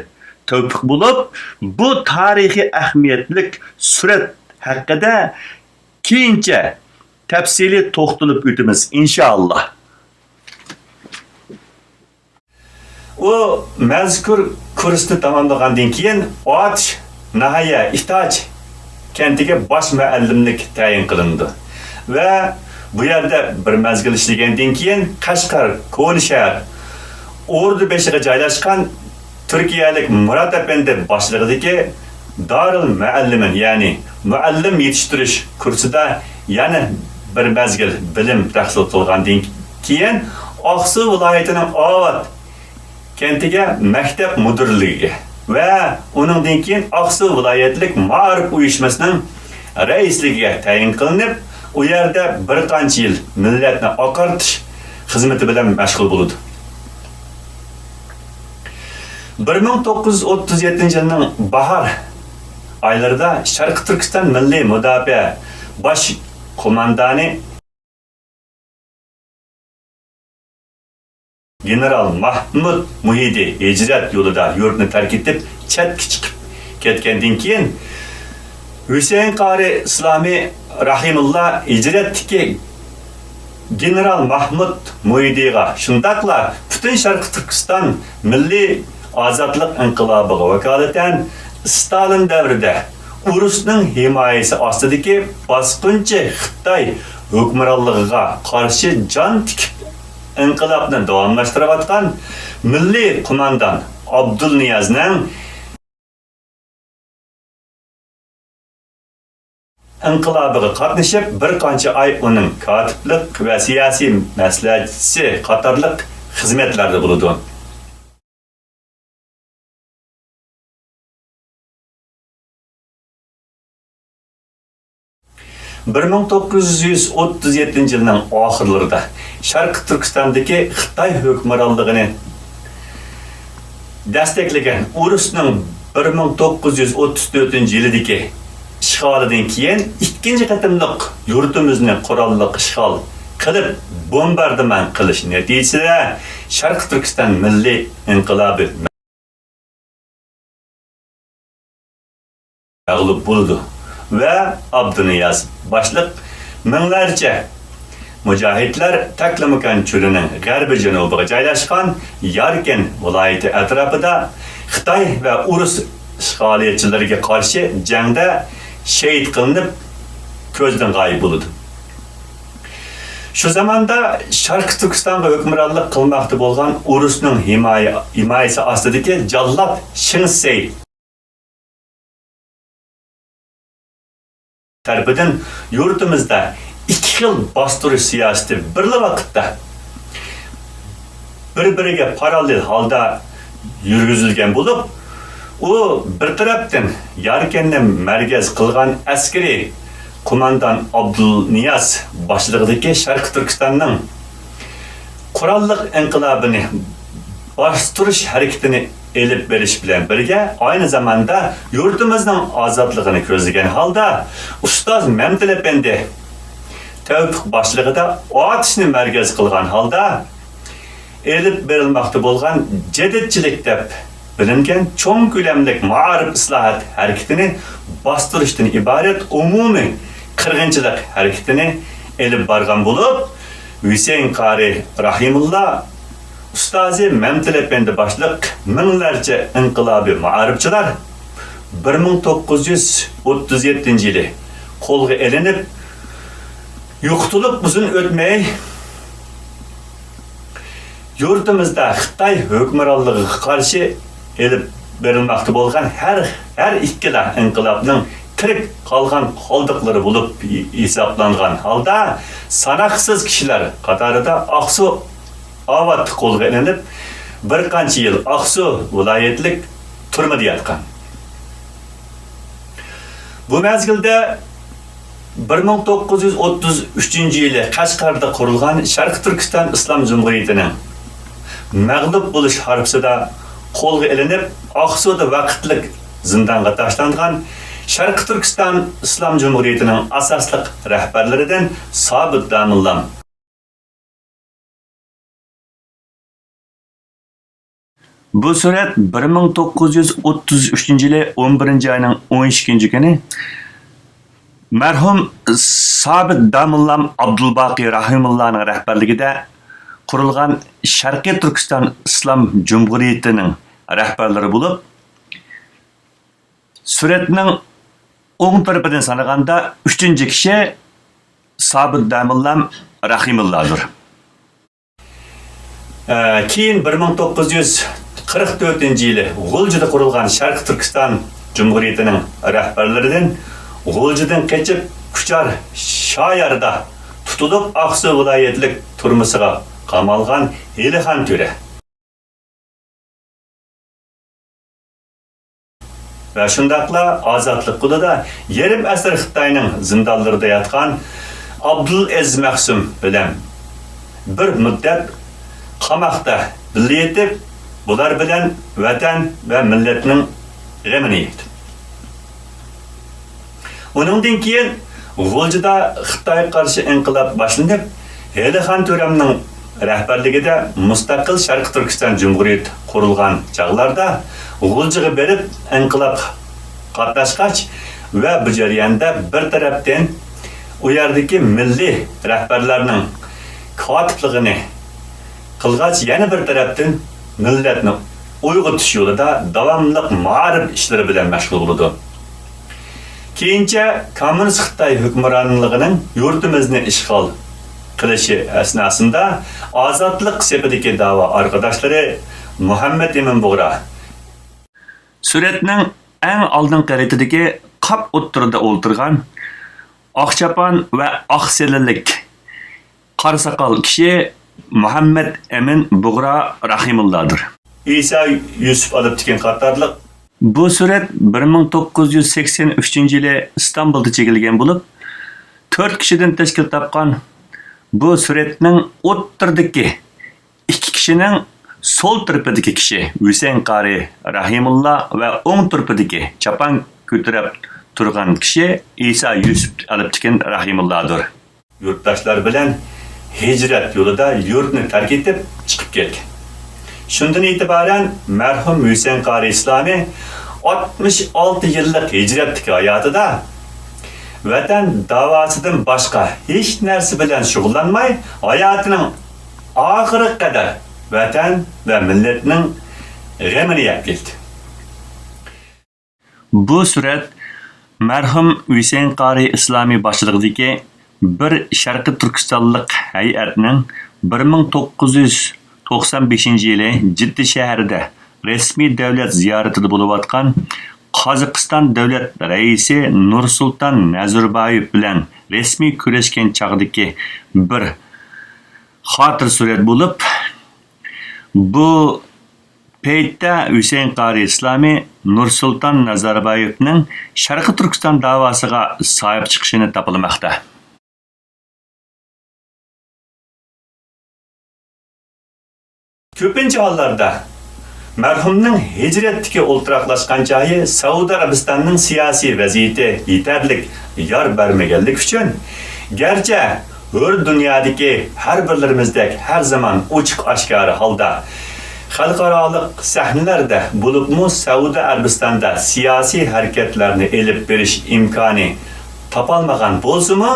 تەۋپىق بولۇپ، بۇ تارىخىي ئەھمىيەتلىك سۈرەت ھەققىدە كېيىنچە تەپسىلىي توختىلىپ ئۆتىمىز، ئىنشائاللا. ئۇ مەزكۇر كۇرسنى تاماملىغاندىن كېيىن، ئاتۇش ناھىيە ئىتاچ كەنتىگە باش مۇئەللىملىك تەيىن قىلىنىدۇ ۋە بۇ يەردە بىر مەزگىل ئىشلىگەندىن كېيىن، قەشقەر كونا شەھەر ئوردا بېشىغا جايلاشقان تۈركىيەلىك مۇرات ئەپەندى باشچىلىقىدىكى دارىل مۇئەللىمىن، يەنى مۇئەللىم يېتىشتۈرۈش كۇرسىدا يەنە بىر مەزگىل بىلىم تەھسىل قىلغاندىن كېيىن، ئاقسۇ ۋىلايىتىنىڭ ئاۋات كەنتىگە مەكتەپ مۇدىرلىكىگە ۋە ئۇنىڭدىن كېيىن ئاقسۇ ۋىلايەتلىك مائارىپ ئۇيۇشمىسىنىڭ رەئىسلىكىگە تەيىن قىلىنىپ، ئۇ يەردە بىر قانچە يىل مىللەتنى ئاقارتىش خىزمىتى بىلەن مەشغۇل بولىدۇ. بىر مىڭ توققۇز يۈز ئوتتۇز يەتتىنچى يىلنىڭ باھار ئايلىرىدا شەرقىي تۈركىستان مىللىي مۇداپىئە باش قوماندانى گېنېرال ماھمۇد مۇھىدى ھىجرەت يولىدا يۇرتنى تەرك ئېتىپ، چەتكە چىقىپ كەتكەندىن كېيىن، ھۈسەيىن قارى ئىسلامى رەھىمۇللا ھىجرەتتىكى گېنېرال ماھمۇد مۇھىدىغا، شۇنداقلا پۈتۈن شەرقىي تۈركىستان مىللىي ئازادلىق ئىنقىلابىغا ۋاكالىتەن، ستالىن دەۋرىدە ئۇرۇسنىڭ ھىمايىسى ئاستىدىكى باسقۇنچى خىتاي ھۆكۈمرانلىقىغا قارشى جان تىكىپ ئىنقىلابنى داۋاملاشتۇرۇۋاتقان مىللىي قوماندان ئابدۇلنىيازنىڭ ئىنقىلابىغا قاتنىشىپ، بىر قانچە ئاي ئۇنىڭ كاتىپلىق ۋە سىياسىي مەسلىھەتچىسى قاتارلىق خىزمەتلەردە بولىدۇ. بىر مىڭ توققۇز يۈز ئوتتۇز يەتتىنچى يىلنىڭ ئاخىرلىرىدا شەرقىي تۈركىستاندىكى خىتاي ھۆكۈمرانلىقىنى دەستەكلىگەن ئۇرۇسنىڭ بىر مىڭ توققۇز يۈز ئوتتۇز تۆتىنچى يىلىدىكى ئىشغالىدىن كېيىن ئىككىنچى قېتىملىق يۇرتىمىزنى قوراللىق ئىشغال قىلىپ، بومباردىمان قىلىش نەتىجىسىدە شەرقىي تۈركىستان مىللىي ئىنقىلابى مەغلۇپ بولىدۇ ۋە ئابدۇنىياز باشلىق مىڭلارچە مۇجاھىدلار تەكلىماكان چۆلىنىڭ غەربىي جەنۇبىغا جايلاشقان ياركەن ۋىلايىتى ئەتراپىدا خىتاي ۋە ئۇرۇس ئىشغالىيەتچىلىرىگە قارشى جەڭدە شېھىت قىلىنىپ، كۆزدىن غايىب بولىدۇ. شۇ زاماندا شەرقىي تۈركىستانغا ھۆكۈمرانلىق قىلماقتا بولغان ئۇرۇسنىڭ ھىمايە-، ھىمايىسى ئاستىدىكى جاللات شېڭ سەي تەرىپىدىن يۇرتىمىزدا ئىككى خىل باستۇرۇش سىياسىتى بىرلا ۋاقىتتا بىر-بىرىگە پاراللېل ھالدا يۈرگۈزۈلگەن بولۇپ، ئۇ بىر تەرەپتىن ياركەننى مەركەز قىلغان ئەسكىرىي قوماندان ئابدۇلنىياز باشچىلىقىدىكى شەرقىي تۈركىستاننىڭ قوراللىق ئىنقىلابىنى باستۇرۇش ھەرىكىتىنى ئېلىپ بېرىش بىلەن بىرگە، ئاينى زاماندا يۇرتىمىزنىڭ ئازادلىقىنى كۆزلىگەن ھالدا، ئۇستاز مەمتىل ئەپەندى تەۋپىق باشلىقىدا ئاتۇشنى مەركەز قىلغان ھالدا ئېلىپ بېرىلماقتا بولغان جەدىدچىلىك دەپ بىلىنگەن چوڭ كۆلەملىك مائارىپ ئىسلاھات ھەرىكىتىنى باستۇرۇشتىن ئىبارەت ئومۇمىي قىرغىنچىلىق ھەرىكىتىنى ئېلىپ بارغان بولۇپ، ھۈسەيىن قارى رەھىمۇللا، ئۇستازى مەمتىل ئەپەندى باشلىق مىڭلارچە ئىنقىلابىي مائارىپچىلار بىر مىڭ توققۇز يۈز ئوتتۇز يەتتىنچى يىلى قولغا ئېلىنىپ، يوقىتىلىپ ئۇزۇن ئۆتمەي، يۇرتىمىزدا خىتاي ھۆكۈمرانلىقىغا قارشى ئېلىپ بېرىلماقتا بولغان ھەر، ھەر ئىككىلا ئىنقىلابنىڭ تىرىك قالغان قالدۇقلىرى بولۇپ ھېسابلانغان ھالدا، ساناقسىز كىشىلەر قاتارىدا ئاقسۇ ئاۋاتلىق قولغا ئېلىنىپ، بىر قانچە يىل ئاقسۇ ۋىلايەتلىك تۈرمىدە ياتقان. بۇ مەزگىلدە بىر مىڭ توققۇز يۈز ئوتتۇز ئۈچىنچى يىلى قەشقەردە قۇرۇلغان شەرقىي تۈركىستان ئىسلام جۇمھۇرىيىتىنىڭ مەغلۇپ بولۇش ھارپىسىدا قولغا ئېلىنىپ، ئاقسۇدا ۋاقىتلىق زىندانغا تاشلانغان شەرقىي تۈركىستان ئىسلام جۇمھۇرىيىتىنىڭ ئاساسلىق رەھبەرلىرىدىن سابىت داموللام. بۇ سۈرەت بىر مىڭ توققۇز يۈز ئوتتۇز ئۈچىنچى يىلى ئون بىرىنچى ئاينىڭ ئون ئىككىنچى كۈنى مەرھۇم سابىت داموللام ئابدۇلباقى رەھىمۇللانىڭ رەھبەرلىكىدە قۇرۇلغان شەرقىي تۈركىستان ئىسلام جۇمھۇرىيىتىنىڭ رەھبەرلىرى بولۇپ، سۈرەتنىڭ ئوڭ تەرىپىدىن سانىغاندا ئۈچىنچى كىشى سابىت داموللام رەھىمۇللادۇر. ئە، كېيىن بىر مىڭ توققۇز يۈز قىرىق تۆتىنچى يىلى غۇلجىدا قۇرۇلغان شەرقىي تۈركىستان جۇمھۇرىيىتىنىڭ رەھبەرلىرىدىن غۇلجىدىن قېچىپ، كۇچار شاياردا تۇتۇلۇپ، ئاقسۇ ۋىلايەتلىك تۈرمىسىغا قامالغان ھېلىخان تۆرە. ۋە شۇنداقلا ئازادلىق قولىدا يېرىم ئەسىر خىتاينىڭ زىندانلىرىدا ياتقان ئابدۇلئەزىز مەخسۇم بىلەن بىر مۇددەت قاماقتا بىللە يېتىپ، بۇلار بىلەن ۋەتەن ۋە مىللەتنىڭ غېمىنى يەيدۇ. ئۇنىڭدىن كېيىن غۇلجىدا خىتايغا قارشى ئىنقىلاب باشلىنىپ، ھېلىخان تۆرەمنىڭ رەھبەرلىكىدە مۇستەقىل شەرقىي تۈركىستان جۇمھۇرىيىتى قۇرۇلغان چاغلاردا غۇلجىغا بېرىپ ئىنقىلابقا قاتناشقاچ ۋە بۇ جەرياندا بىر تەرەپتىن ئۇ يەردىكى مىللىي رەھبەرلەرنىڭ كاتىپلىقىنى قىلغاچ، يەنە بىر تەرەپتىن مىللەتنى ئويغىتىش يولىدا داۋاملىق مائارىپ ئىشلىرى بىلەن مەشغۇل بولىدۇ. كېيىنچە كوممۇنىست خىتاي ھۆكۈمرانلىقىنىڭ يۇرتىمىزنى ئىشغال قىلىشى ئەسناسىندا ئازادلىق سېپىدىكى داۋا ئارقىداشلىرى مۇھەممەت ئىمىن بۇغرا، سۈرەتنىڭ ئەڭ ئالدىنقى رېتىدىكى قاپ ئوتتۇرىدا ئولتۇرغان ئاق چاپان ۋە ئاق سېلىنلىك قارا ساقال كىشى مۇھەممەت ئەمىن بۇغرا رەھىمۇللادۇر. ئىسا يۈسۈپ ئالپتېكىن قاتارلىق. بۇ سۈرەت بىر مىڭ توققۇز يۈز سەكسەن ئۈچىنچى يىلى ئىستانبۇلدا چېكىلگەن بولۇپ، تۆت كىشىدىن تەشكىل تاپقان. بۇ سۈرەتنىڭ ئوتتۇرىدىكى ئىككى كىشىنىڭ سول تەرىپىدىكى كىشى ھۈسەيىن قارى رەھىمۇللا ۋە ئوڭ تەرىپىدىكى چاپان كۆتۈرۈپ تۇرغان كىشى ئىسا يۈسۈپ ئالپتېكىن رەھىمۇللادۇر. يۇرتداشلار بىلەن ھىجرەت يولىدا يۇرتنى تەرك ئېتىپ چىقىپ كەتكەن. شۇندىن ئېتىبارەن مەرھۇم ھۈسەيىن قارى ئىسلامى ئاتمىش ئالتە يىللىق ھىجرەتتىكى ھاياتىدا ۋەتەن داۋاسىدىن باشقا ھېچ نەرسە بىلەن شۇغۇللانماي، ھاياتىنىڭ ئاخىرىغا قەدەر ۋەتەن ۋە مىللەتنىڭ غېمىنى يەپ كەلدى. بۇ سۈرەت مەرھۇم ھۈسەيىن قارى ئىسلامى باشچىلىقىدىكى بىر شەرقىي تۈركىستانلىق ھەيئەتنىڭ بىر مىڭ توققۇز يۈز توقسان بەشىنچى يىلى جىددە شەھىرىدە رەسمىي دۆلەت زىيارىتىدە بولۇۋاتقان قازاقىستان دۆلەت رەئىسى نۇرسۇلتان نەزەربايېۋ بىلەن رەسمىي كۆرۈشكەن چاغدىكى بىر خاتىرە سۈرەت بولۇپ، بۇ پەيتتە ھۈسەيىن قارى ئىسلامى نۇرسۇلتان نازاربايېۋنىڭ شەرقىي تۈركىستان داۋاسىغا ساھىب چىقىشىنى تاپىلىماقتا. كۆپىنچە ھاللاردا مەرھۇمنىڭ ھىجرەتتىكى ئولتۇراقلاشقان جايى سەئۇدى ئەرەبىستاننىڭ سىياسىي ۋەزىيىتى يېتەرلىك يار بەرمىگەنلىكى ئۈچۈن، گەرچە ھۆر دۇنيادىكى ھەر بىرلىرىمىزدەك ھەر زامان ئوچۇق-ئاشكارا ھالدا خەلقئارالىق سەھنىلەردە، بولۇپمۇ سەئۇدى ئەرەبىستاندا سىياسىي ھەرىكەتلەرنى ئېلىپ بېرىش ئىمكانى تاپالمىغان بولسىمۇ،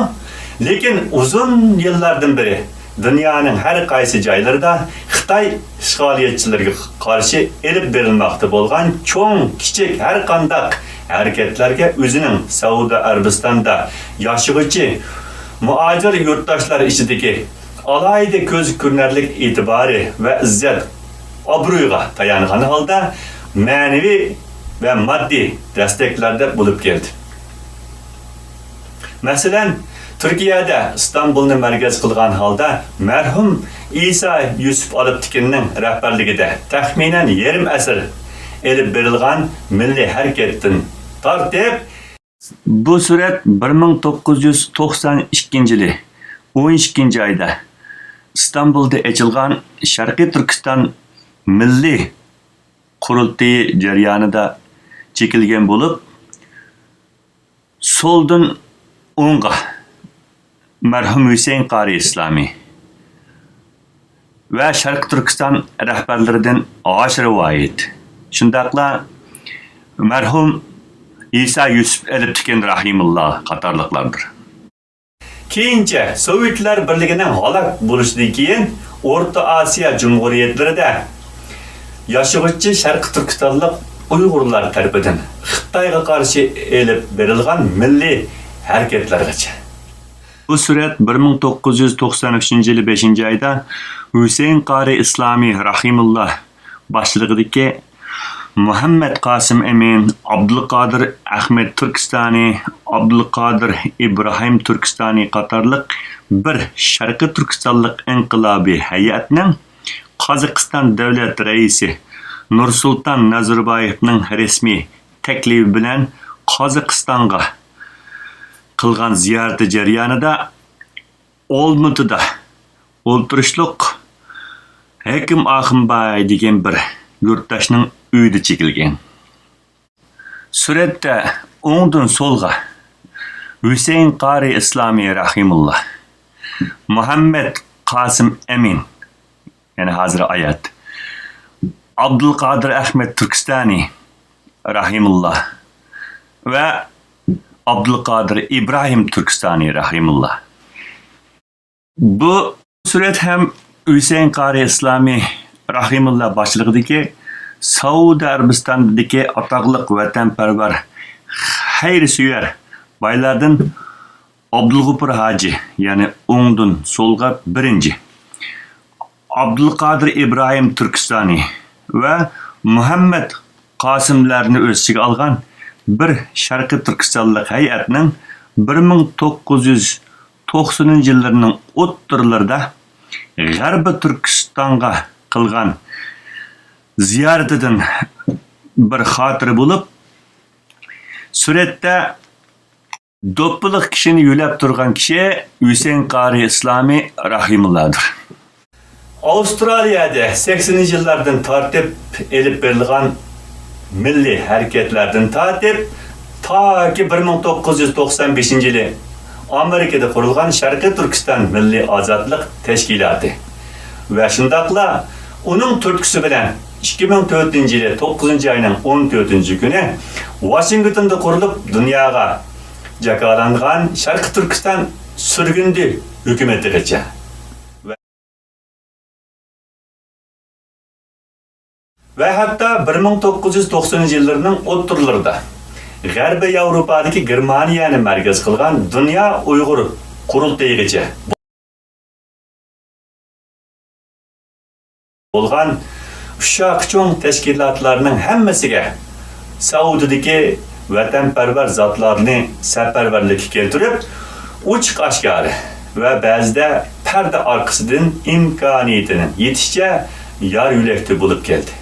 لېكىن ئۇزۇن يىللاردىن بېرى دۇنيانىڭ ھەر قايسى جايلىرىدا خىتاي ئىشغالىيەتچىلىرىگە قارشى ئېلىپ بېرىلماقتا بولغان چوڭ، كىچىك ھەر قانداق ھەرىكەتلەرگە ئۆزىنىڭ سەئۇدى ئەرەبىستاندا ياشىغۇچى مۇھاجىر يۇرتداشلار ئىچىدىكى ئالاھىدە كۆز كۆرۈنەرلىك ئېتىبارى ۋە ئىززەت، ئابرۇيىغا تايانغان ھالدا مەنىۋى ۋە ماددىي دەستەكلەردە بولۇپ كەلدى. مەسىلەن، تۈركىيەدە ئىستانبۇلنى مەركەز قىلغان ھالدا مەرھۇم ئىسا يۈسۈپ ئالپتېكىننىڭ رەھبەرلىكىدە تەخمىنەن يېرىم ئەسىر ئېلىپ بېرىلغان مىللىي ھەرىكەتتىن تارتىپ، بۇ سۈرەت بىر مىڭ توققۇز يۈز توقسان ئىككىنچى يىلى ئون ئىككىنچى ئايدا ئىستانبۇلدا ئېچىلغان شەرقىي تۈركىستان مىللىي قۇرۇلتىيى جەريانىدا چېكىلگەن بولۇپ، سولدىن ئوڭغا مەرھۇم ھۈسەيىن قارى ئىسلامى ۋە شەرقىي تۈركىستان رەھبەرلىرىدىن ئاشىر ۋاھىد، شۇنداقلا مەرھۇم ئىسا يۈسۈپ ئەلپتېكىن رەھىمۇللا قاتارلىقلاردۇر. كېيىنچە سوۋېتلار بىرلىكىنىڭ ھالاك بولۇشىدىن كېيىن، ئورتا ئاسىيا جۇمھۇرىيەتلىرىدە ياشىغۇچى شەرقىي تۈركىستانلىق ئۇيغۇرلار تەرىپىدىن خىتايغا قارشى ئېلىپ بېرىلغان مىللىي ھەرىكەتلەرگىچە. بۇ سۈرەت بىر مىڭ توققۇز يۈز توقسان ئۈچىنچى يىلى بەشىنچى ئايدا ھۈسەيىن قارى ئىسلامى رەھىمۇللا باشچىلىقىدىكى مۇھەممەد قاسىم ئەمىن، ئابدۇلقادىر ئەخمەت تۈركىستانى، ئابدۇلقادىر ئىبراھىم تۈركىستانى قاتارلىق بىر شەرقىي تۈركىستانلىق ئىنقىلابىي ھەيئەتنىڭ قازاقىستان دۆلەت رەئىسى نۇرسۇلتان نازاربايېۋنىڭ رەسمىي تەكلىپى بىلەن قازاقىستانغا قىلغان زىيارىتى جەريانىدا ئالمۇتىدا ئولتۇرۇشلۇق ھېكىم ئاخۇنباي دېگەن بىر يۇرتداشنىڭ ئۆيىدە چېكىلگەن. سۈرەتتە ئوڭدىن سولغا ھۈسەيىن قارى ئىسلامى رەھىمۇللا، مۇھەممەد قاسىم ئەمىن، يەنى ھازىر ھايات، ئابدۇلقادىر ئەخمەت تۈركىستانى رەھىمۇللا ۋە ئابدۇلقادىر ئىبراھىم تۈركىستانى رەھىمۇللا. بۇ سۈرەت ھەم ھۈسەيىن قارى ئىسلامى رەھىمۇللا باشچىلىقىدىكى سەئۇدى ئەرەبىستانىدىكى ئاتاقلىق ۋەتەنپەرۋەر، خەيرسۆيەر بايلاردىن ئابدۇلغوپۇر ھاجى، يەنى ئوڭدىن سولغا بىرىنچى، ئابدۇلقادىر ئىبراھىم تۈركىستانى ۋە مۇھەممەد قاسىملارنى ئۆز ئىچىگە ئالغان بىر شەرقىي تۈركىستانلىق ھەيئەتنىڭ بىر مىڭ توققۇز يۈز توقسىنىنچى يىللىرىنىڭ ئوتتۇرىلىرىدا غەربىي تۈركىستانغا قىلغان زىيارىتىدىن بىر خاتىرە بولۇپ، سۈرەتتە دوپپىلىق كىشىنى يۆلەپ تۇرغان كىشى ھۈسەيىن قارى ئىسلامى رەھىمۇللادۇر. ئاۋسترالىيەدە سەكسىنىنچى يىللاردىن تارتىپ ئېلىپ بېرىلغان مىللىي ھەرىكەتلەردىن تارتىپ، تاكى بىر مىڭ توققۇز يۈز توقسان بەشىنچى يىلى ئامېرىكىدا قۇرۇلغان شەرقىي تۈركىستان مىللىي ئازادلىق تەشكىلاتى ۋە شۇنداقلا ئۇنىڭ تۈرتكىسى بىلەن ئىككى مىڭ تۆتىنچى يىلى توققۇزىنچى ئاينىڭ ئون تۆتىنچى كۈنى ۋاشىنگتوندا قۇرۇلۇپ، دۇنياغا جاكارلانغان شەرقىي تۈركىستان سۈرگۈندە ھۆكۈمىتىغىچە ۋە ۋە ھەتتا بىر مىڭ توققۇز يۈز توقسىنىنچى يىللىرىنىڭ ئوتتۇرىلىرىدا غەربىي ياۋروپادىكى گېرمانىيەنى مەركەز قىلغان دۇنيا ئۇيغۇر قۇرۇلتىيىغىچە بولغان ئۇششاق چوڭ تەشكىلاتلارنىڭ ھەممىسىگە سەئۇدىدىكى ۋەتەنپەرۋەر زاتلارنى سەپەرۋەرلىككە كەلتۈرۈپ، ئوچۇق-ئاشكارا ۋە بەزىدە پەردە ئارقىسىدىن ئىمكانىيىتىنىڭ يېتىشىچە يار يۆلەكتە بولۇپ كەلدى.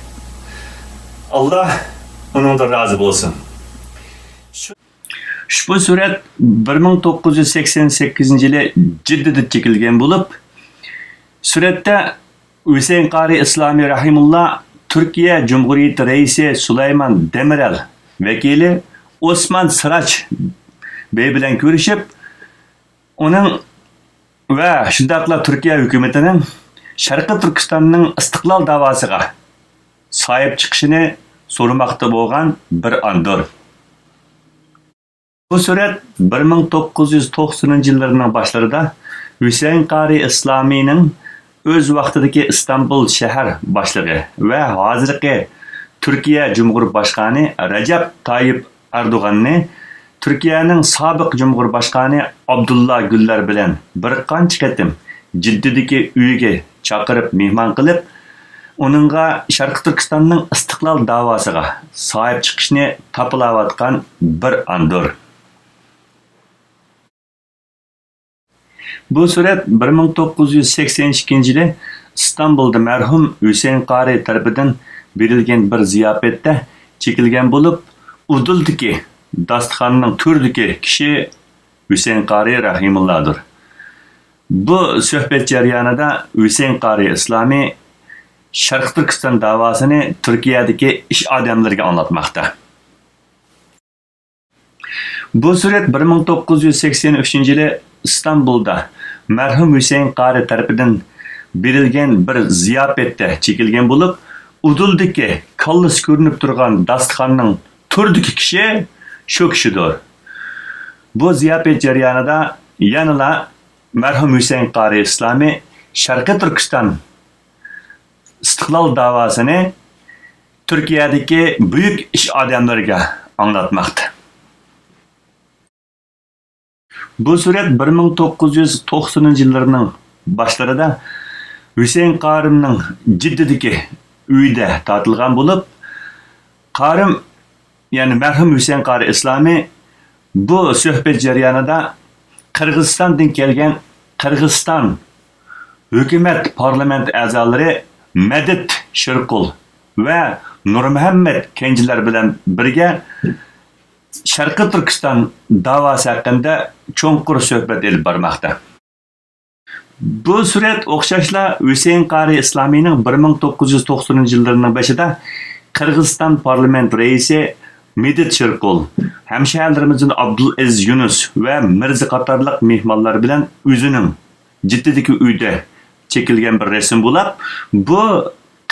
ئاللا ئۇنىڭدىن رازى بولسۇن. شۇ ئۇشبۇ سۈرەت بىر مىڭ توققۇز يۈز سەكسەن سەككىزىنچى يىلى جىددىدا چېكىلگەن بولۇپ، سۈرەتتە ھۈسەيىن قارى ئىسلامى رەھىمۇللا تۈركىيە جۇمھۇرىيىتى رەئىسى سۇلايمان دېمىرەل ۋەكىلى ئوسمان سىراج بەي بىلەن كۆرۈشۈپ، ئۇنىڭ ۋە شۇنداقلا تۈركىيە ھۆكۈمىتىنىڭ شەرقىي تۈركىستاننىڭ ئىستىقلال داۋاسىغا ساھىب چىقىشىنى سورىماقتا بولغان بىر ئاندۇر. بۇ سۈرەت بىر مىڭ توققۇز يۈز توقسىنىنچى يىللىرىنىڭ باشلىرىدا ھۈسەيىن قارى ئىسلامىينىڭ ئۆز ۋاقتىدىكى ئىستانبۇل شەھەر باشلىقى ۋە ھازىرقى تۈركىيە جۇمھۇر باشقانى رەجەپ تايىپ ئەردوغاننى تۈركىيەنىڭ سابىق جۇمھۇر باشقانى ئابدۇللا گۈللەر بىلەن بىر قانچە قېتىم جىددىدىكى ئۆيىگە چاقىرىپ مېھمان قىلىپ، ئۇنىڭغا شەرقىي تۈركىستاننىڭ ئىستىقلال داۋاسىغا ساھىب چىقىشنى تاپىلاۋاتقان بىر ئاندۇر. بۇ سۈرەت بىر مىڭ توققۇز يۈز سەكسەن ئىككىنچى يىلى ئىستانبۇلدا مەرھۇم ھۈسەيىن قارى تەرىپىدىن بېرىلگەن بىر زىياپەتتە چېكىلگەن بولۇپ، ئۇدۇلدىكى داستىخاننىڭ تۈرىدىكى كىشى ھۈسەيىن قارى رەھىمۇللادۇر. بۇ سۆھبەت جەريانىدا ھۈسەيىن قارى ئىسلامى شەرقىي تۈركىستان داۋاسىنى تۈركىيەدىكى ئىش ئادەملىرىگە ئاڭلاتماقتا. بۇ سۈرەت بىر مىڭ توققۇز يۈز سەكسەن ئۈچىنچى يىلى ئىستانبۇلدا مەرھۇم ھۈسەيىن قارى تەرىپىدىن بېرىلگەن بىر زىياپەتتە چېكىلگەن بولۇپ، ئۇدۇلدىكى كاللىسى كۆرۈنۈپ تۇرغان داستىخاننىڭ تۈرىدىكى كىشى شۇ كىشىدۇر. بۇ زىياپەت جەريانىدا يەنىلا مەرھۇم ھۈسەيىن قارى ئىسلامى شەرقىي تۈركىستان ئىستىقلال داۋاسىنى تۈركىيەدىكى بۈيۈك ئىش ئادەملىرىگە ئاڭلاتماقتا. بۇ سۈرەت بىر مىڭ توققۇز يۈز توقسىنىنچى يىللىرىنىڭ باشلىرىدا ھۈسەيىن قارىمنىڭ جىددىدىكى ئۆيىدە تارتىلغان بولۇپ، قارىم، يەنى مەرھۇم ھۈسەيىن قارى ئىسلامى بۇ سۆھبەت جەريانىدا قىرغىزىستاندىن كەلگەن قىرغىزىستان ھۆكۈمەت پارلامېنت ئەزالىرى مەدىت شىرقۇل ۋە نۇرمۇھەممەت كەنجىلەر بىلەن بىرگە شەرقىي تۈركىستان داۋاسى ھەققىدە چوڭقۇر سۆھبەت ئېلىپ بارماقتا. بۇ سۈرەت ئوخشاشلا ھۈسەيىن قارى ئىسلامىينىڭ بىر مىڭ توققۇز يۈز توقسىنىنچى يىللىرىنىڭ بېشىدا قىرغىزىستان پارلامېنت رەئىسى مىدىت شىرقۇل، ھەمشەھەرلىرىمىزدىن ئابدۇلئەزىز يۇنۇس ۋە مىرزا قاتارلىق مېھمانلار بىلەن ئۆزىنىڭ جىددىدىكى ئۆيىدە چېكىلگەن بىر رەسىم بولاپ، بۇ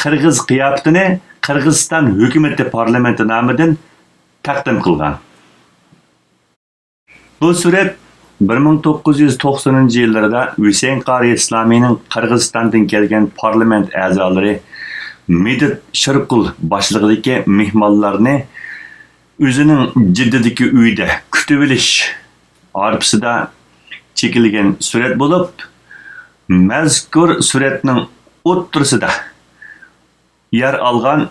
قىرغىز قىياپىتىنى قىرغىزىستان ھۆكۈمىتى پارلامېنتى نامىدىن تەقدىم قىلغان. بۇ سۈرەت بىر مىڭ توققۇز يۈز توقسىنىنچى يىللىرىدا ھۈسەيىن قارى ئىسلامىينىڭ قىرغىزىستاندىن كەلگەن پارلامېنت ئەزالىرى مىدىت شىرقۇل باشلىقىدىكى مېھمانلارنى ئۆزىنىڭ جىددىدىكى ئۆيىدە كۈتۈۋېلىش ھارپىسىدا چېكىلگەن سۈرەت بولۇپ، مەزكۇر سۈرەتنىڭ ئوتتۇرىسىدا يەر ئالغان،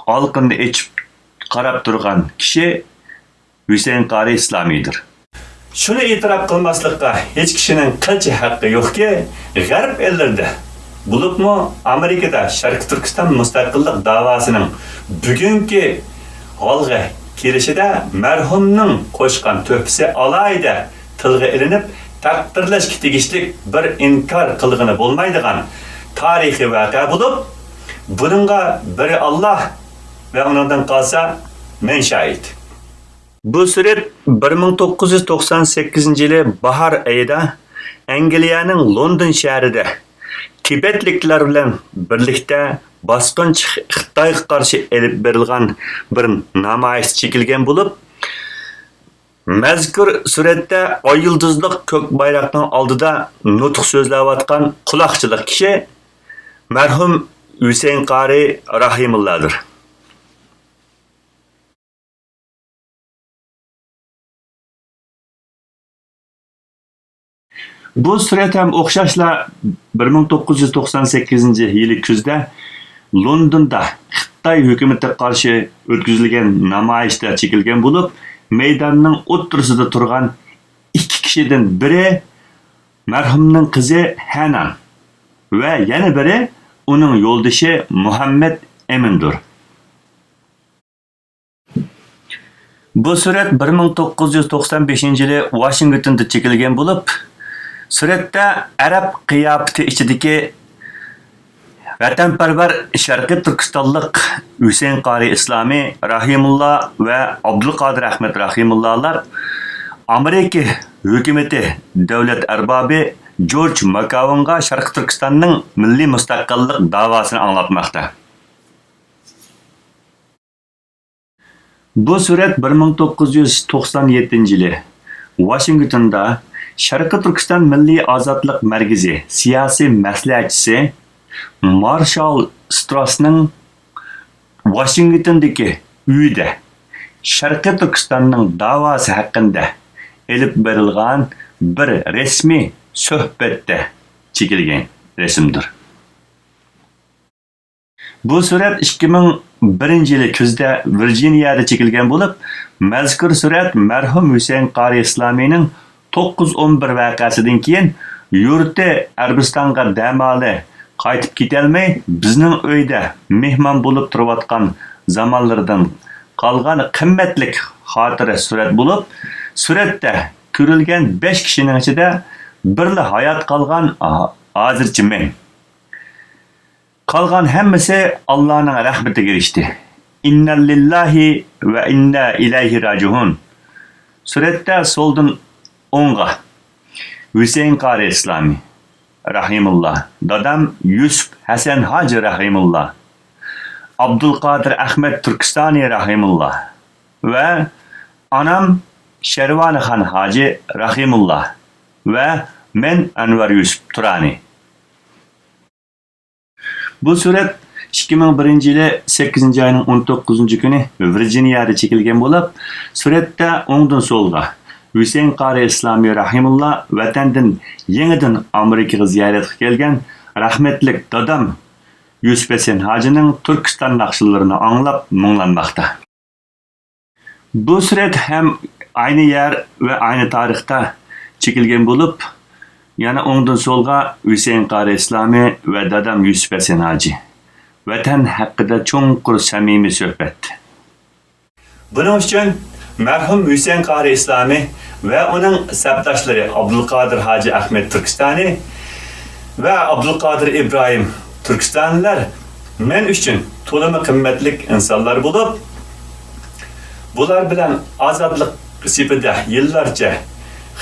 ئالىقىنى ئېچىپ قاراپ تۇرغان كىشى ھۈسەيىن قارى ئىسلامىيدۇر. شۇنى ئېتىراپ قىلماسلىققا ھېچ كىشىنىڭ قىلچە ھەققى يوقكى، غەرب ئەللىرىدە، بولۇپمۇ ئامېرىكىدا شەرقىي تۈركىستان مۇستەقىللىق داۋاسىنىڭ بۈگۈنكى ھالغا كېلىشىدە مەرھۇمنىڭ قوشقان تۆھپىسى ئالاھىدە تىلغا ئېلىنىپ، تەقدىرلەشكە تېگىشلىك بىر ئىنكار قىلغىلى بولمايدىغان تارىخىي ۋەقە بولۇپ، بۇنىڭغا بىرى ئاللا ۋە ئۇنىڭدىن قالسا مەن شاھىت. بۇ سۈرەت بىر مىڭ توققۇز يۈز توقسان سەككىزىنچى يىلى باھار ئېيىدا ئەنگلىيەنىڭ لوندون شەھىرىدە تىبەتلىكلەر بىلەن بىرلىكتە باسقۇنچى خىتايغا قارشى ئېلىپ بېرىلغان بىر نامايىشتا چېكىلگەن بولۇپ، مەزكۇر سۈرەتتە ئاي يۇلتۇزلۇق كۆك بايراقنىڭ ئالدىدا نۇتۇق سۆزلەۋاتقان قۇلاقچىلىق كىشى مەرھۇم ھۈسەيىن قارى راھىمۇللادۇر. بۇ سۈرەت ھەم ئوخشاشلا بىر مىڭ توققۇز يۈز توقسان سەككىزىنچى يىلى كۈزدە لوندوندا خىتاي ھۆكۈمىتىگە قارشى ئۆتكۈزۈلگەن نامايىشتا چېكىلگەن بولۇپ، مەيداننىڭ ئوتتۇرىسىدا تۇرغان ئىككى كىشىدىن بىرى مەرھۇمنىڭ قىزى ھەنان ۋە يەنە بىرى ئۇنىڭ يولدىشى مۇھەممەد ئەمىندۇر. بۇ سۈرەت بىر مىڭ توققۇز يۈز توقسان بەشىنچى يىلى ۋاشىنگتوندا چېكىلگەن بولۇپ، سۈرەتتە ئەرەب قىياپىتى ئىچىدىكى ۋەتەنپەرۋەر شەرقىي تۈركىستانلىق ھۈسەيىن قارى ئىسلامى راھىمۇللا ۋە ئابدۇلقادىر ئەخمەت راھىمۇللالار ئامېرىكا ھۆكۈمىتى دۆلەت ئەربابى جورج ماكاۋنغا شەرقىي تۈركىستاننىڭ مىللىي مۇستەقىللىق داۋاسىنى ئاڭلاتماقتا. بۇ سۈرەت بىر مىڭ توققۇز يۈز توقسان يەتتىنچى يىلى ۋاشىنگتوندا شەرقىي تۈركىستان مىللىي ئازادلىق مەركىزى سىياسىي مەسلىھەتچىسى مارشال ستراسنىڭ ۋاشىنگتوندىكى ئۆيىدە شەرقىي تۈركىستاننىڭ داۋاسى ھەققىدە ئېلىپ بېرىلغان بىر رەسمىي سۆھبەتتە چېكىلگەن رەسىمدۇر. بۇ سۈرەت ئىككى مىڭ بىرىنچى يىلى كۈزدە ۋىرجىنىيەدە چېكىلگەن بولۇپ، مەزكۇر سۈرەت مەرھۇم ھۈسەيىن قارى ئىسلامىينىڭ توققۇز ئون بىر ۋەقەسىدىن كېيىن يۇرتى ئەربىستانغا دەم ئالە قايتىپ كېتەلمەي، بىزنىڭ ئۆيدە مېھمان بولۇپ تۇرۇۋاتقان زامانلىرىدىن قالغان قىممەتلىك خاتىرە سۈرەت بولۇپ، سۈرەتتە كۆرۈلگەن بەش كىشىنىڭ ئىچىدە بىرلا ھايات قالغان ھازىرچە مەن. قالغان ھەممىسى ئاللانىڭ رەھمىتىگە ئېرىشتى. ئىننا لىللاھى ۋە ئىننا ئىلەيھى راجىئۇن. سۈرەتتە سولدىن ئوڭغا ھۈسەيىن قارى ئىسلامى، رەھىمۇللا، دادام يۈسۈپ ھەسەن ھاجى، رەھىمۇللا، ئابدۇلقادىر ئەخمەت تۈركىستانى، رەھىمۇللا، ۋە ئانام شەرۋانىخان ھاجى، رەھىمۇللا، ۋە مەن ئەنۋەر يۈسۈپ تۇرانى. بۇ سۈرەت ئىككى مىڭ بىرىنچى يىلى سەككىزىنچى ئاينىڭ ئون توققۇزىنچى كۈنى ۋىرجىنىيەدە چېكىلگەن بولۇپ، سۈرەتتە ئوڭدىن سولغا ھۈسەيىن قارى ئىسلامى رەھىمۇللا ۋەتەندىن يېڭىدىن ئامېرىكىغا زىيارەتكە كەلگەن رەھمەتلىك دادام يۈسۈپ ھەسەن ھاجىنىڭ تۈركىستان ناخشىلىرىنى ئاڭلاپ مۇڭلانماقتا. بۇ سۈرەت ھەم ئاينى يەر ۋە ئاينى تارىختا چېكىلگەن بولۇپ، يەنە ئوڭدىن سولغا ھۈسەيىن قارى ئىسلامى ۋە دادام يۈسۈپ ھەسەن ھاجى. ۋەتەن ھەققىدە چوڭقۇر سەمىمىي سۆھبەت. بۇنىڭ ئۈچۈن مەرھۇم ھۈسەيىن قارى ئىسلامى ۋە ئۇنىڭ سەپداشلىرى ئابدۇلقادىر ھاجى ئەخمەت تۈركىستانى ۋە ئابدۇلقادىر ئىبراھىم تۈركىستانلىلار مەن ئۈچۈن تولىمۇ قىممەتلىك ئىنسانلار بولۇپ، بۇلار بىلەن ئازادلىق سېپىدە يىللارچە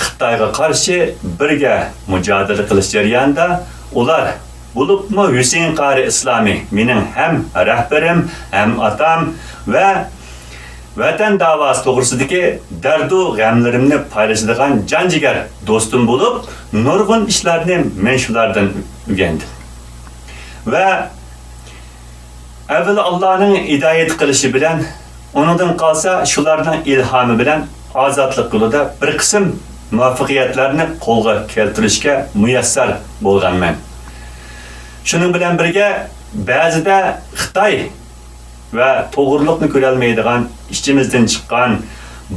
خىتايغا قارشى بىرگە مۇجادىلە قىلىش جەريانىدا ئۇلار، بولۇپمۇ ھۈسەيىن قارى ئىسلامى مېنىڭ ھەم رەھبىرىم، ھەم ئاتام ۋە ۋەتەن داۋاسى توغرىسىدىكى دەردۇ غەملىرىمنى پايلىشىدىغان جان جىگەر دوستۇم بولۇپ، نۇرغۇن ئىشلارنى مەن شۇلاردىن ئۆگەندىم. ۋە ئەۋۋەل ئاللانىڭ ھىدايەت قىلىشى بىلەن، ئۇنىڭدىن قالسا شۇلارنىڭ ئىلھامى بىلەن ئازادلىق يولىدا بىر قىسىم مۇۋەپپەقىيەتلەرنى قولغا كەلتۈرۈشكە مۇيەسسەر بولغانمەن. شۇنىڭ بىلەن بىرگە، بەزىدە خىتاي ۋە توغرىلىقنى كۆرەلمەيدىغان ئىچىمىزدىن چىققان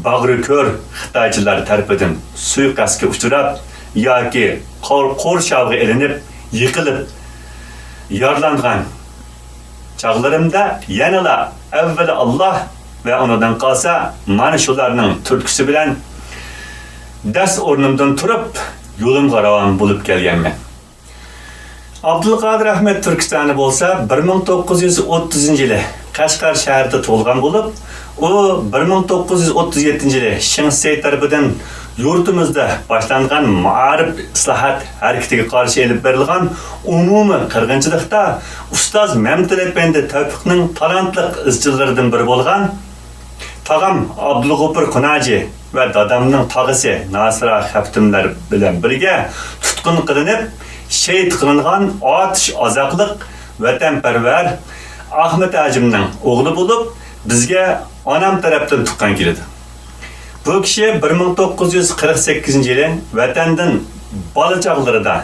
باغرى كۆر خىتايچىلار تەرىپىدىن سۇيىقەستكە ئۇچراپ ياكى قور-، قورشاۋغا ئېلىنىپ، يىقىلىپ، يارىلانغان چاغلىرىمدا يەنىلا ئەۋۋەل ئاللا ۋە ئۇنىڭدىن قالسا مانا شۇلارنىڭ تۈرتكىسى بىلەن دەس ئورنۇمدىن تۇرۇپ، يولۇمغا راۋان بولۇپ كەلگەنمەن. ئابدۇلقادىر ئەخمەت تۈركىستانى بولسا بىر مىڭ توققۇز يۈز ئوتتۇزىنچى يىلى قەشقەر شەھىرىدە تۇغۇلغان بولۇپ، ئۇ بىر مىڭ توققۇز يۈز ئوتتۇز يەتتىنچى يىلى شېڭ شىسەي تەرىپىدىن يۇرتىمىزدا باشلانغان مائارىپ ئىسلاھات ھەرىكىتىگە قارشى ئېلىپ بېرىلغان ئومۇمىي قىرغىنچىلىقتا ئۇستاز مەمتىلى ئەپەندى تەۋپىقنىڭ تالانتلىق ئىزچىللىرىدىن بىرى بولغان تاغام ئابدۇلغوپۇر قۇناجى ۋە دادامنىڭ تاغىسى ناسىرا خەپتىملەر بىلەن بىرگە تۇتقۇن قىلىنىپ، شېھىت قىلىنغان ئاتۇش ئازاقلىق ۋەتەنپەرۋەر ئەخمەت ھاجىمنىڭ ئوغلى بولۇپ، بىزگە ئانام تەرەپتىن تۇغقان كېلىدۇ. بۇ كىشى بىر مىڭ توققۇز يۈز قىرىق سەككىزىنچى يىلى ۋەتەندىن بالا چاغلىرىدا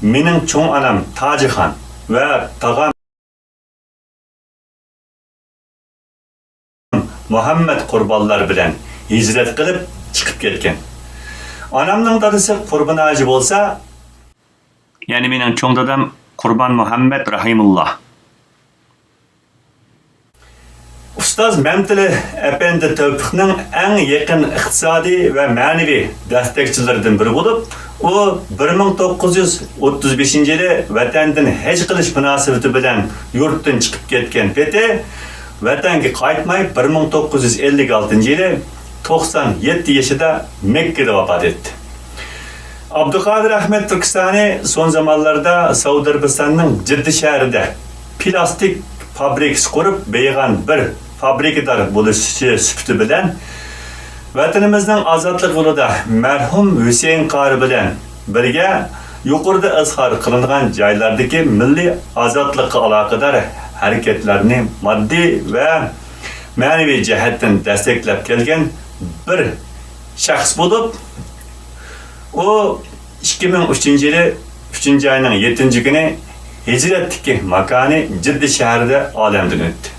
مېنىڭ چوڭ ئانام تاجىخان ۋە تاغام مۇھەممەت قۇربانلار بىلەن ھىجرەت قىلىپ چىقىپ كەتكەن. ئانامنىڭ دادىسى قۇربان ھاجى بولسا، يەنى مېنىڭ چوڭ دادام قۇربان مۇھەممەت رەھىمۇللا. ئۇستاز مەمتىلى ئەپەندى تەۋپىقنىڭ ئەڭ يېقىن ئىقتىسادىي ۋە مەنىۋى دەستەكچىلىرىدىن بىرى بولۇپ، ئۇ بىر مىڭ توققۇز يۈز ئوتتۇز بەشىنچى يىلى ۋەتەندىن ھەج قىلىش مۇناسىۋىتى بىلەن يۇرتتىن چىقىپ كەتكەن پېتى، ۋەتەنگە قايتماي، بىر مىڭ توققۇز يۈز ئەللىك ئالتىنچى يىلى توقسان يەتتە يېشىدا مەككىدە ۋاپات ئەتتى. ئابدۇقادىر ئەخمەت تۈركىستانى سون زامانلاردا سەئۇدى ئەرەبىستاننىڭ جىددە شەھىرىدە پىلاستىك فابرىكىسى قۇرۇپ بېيىغان بىر فابرىكىدار بولۇشى سۈپىتى بىلەن ۋەتىنىمىزنىڭ ئازادلىق يولىدا مەرھۇم ھۈسەيىن قارى بىلەن بىرگە يۇقىرىدا ئىزھار قىلىنغان جايلاردىكى مىللىي ئازادلىققا ئالاقىدار ھەرىكەتلەرنى ماددىي ۋە مەنىۋى جەھەتتىن دەستەكلەپ كەلگەن بىر شەخس بولۇپ، ئۇ ئىككى مىڭ ئۈچىنچى يىلى ئۈچىنچى ئاينىڭ يەتتىنچى كۈنى ھىجرەتتىكى ماكانى جىددە شەھىرىدە ئالەمدىن ئۆتتى.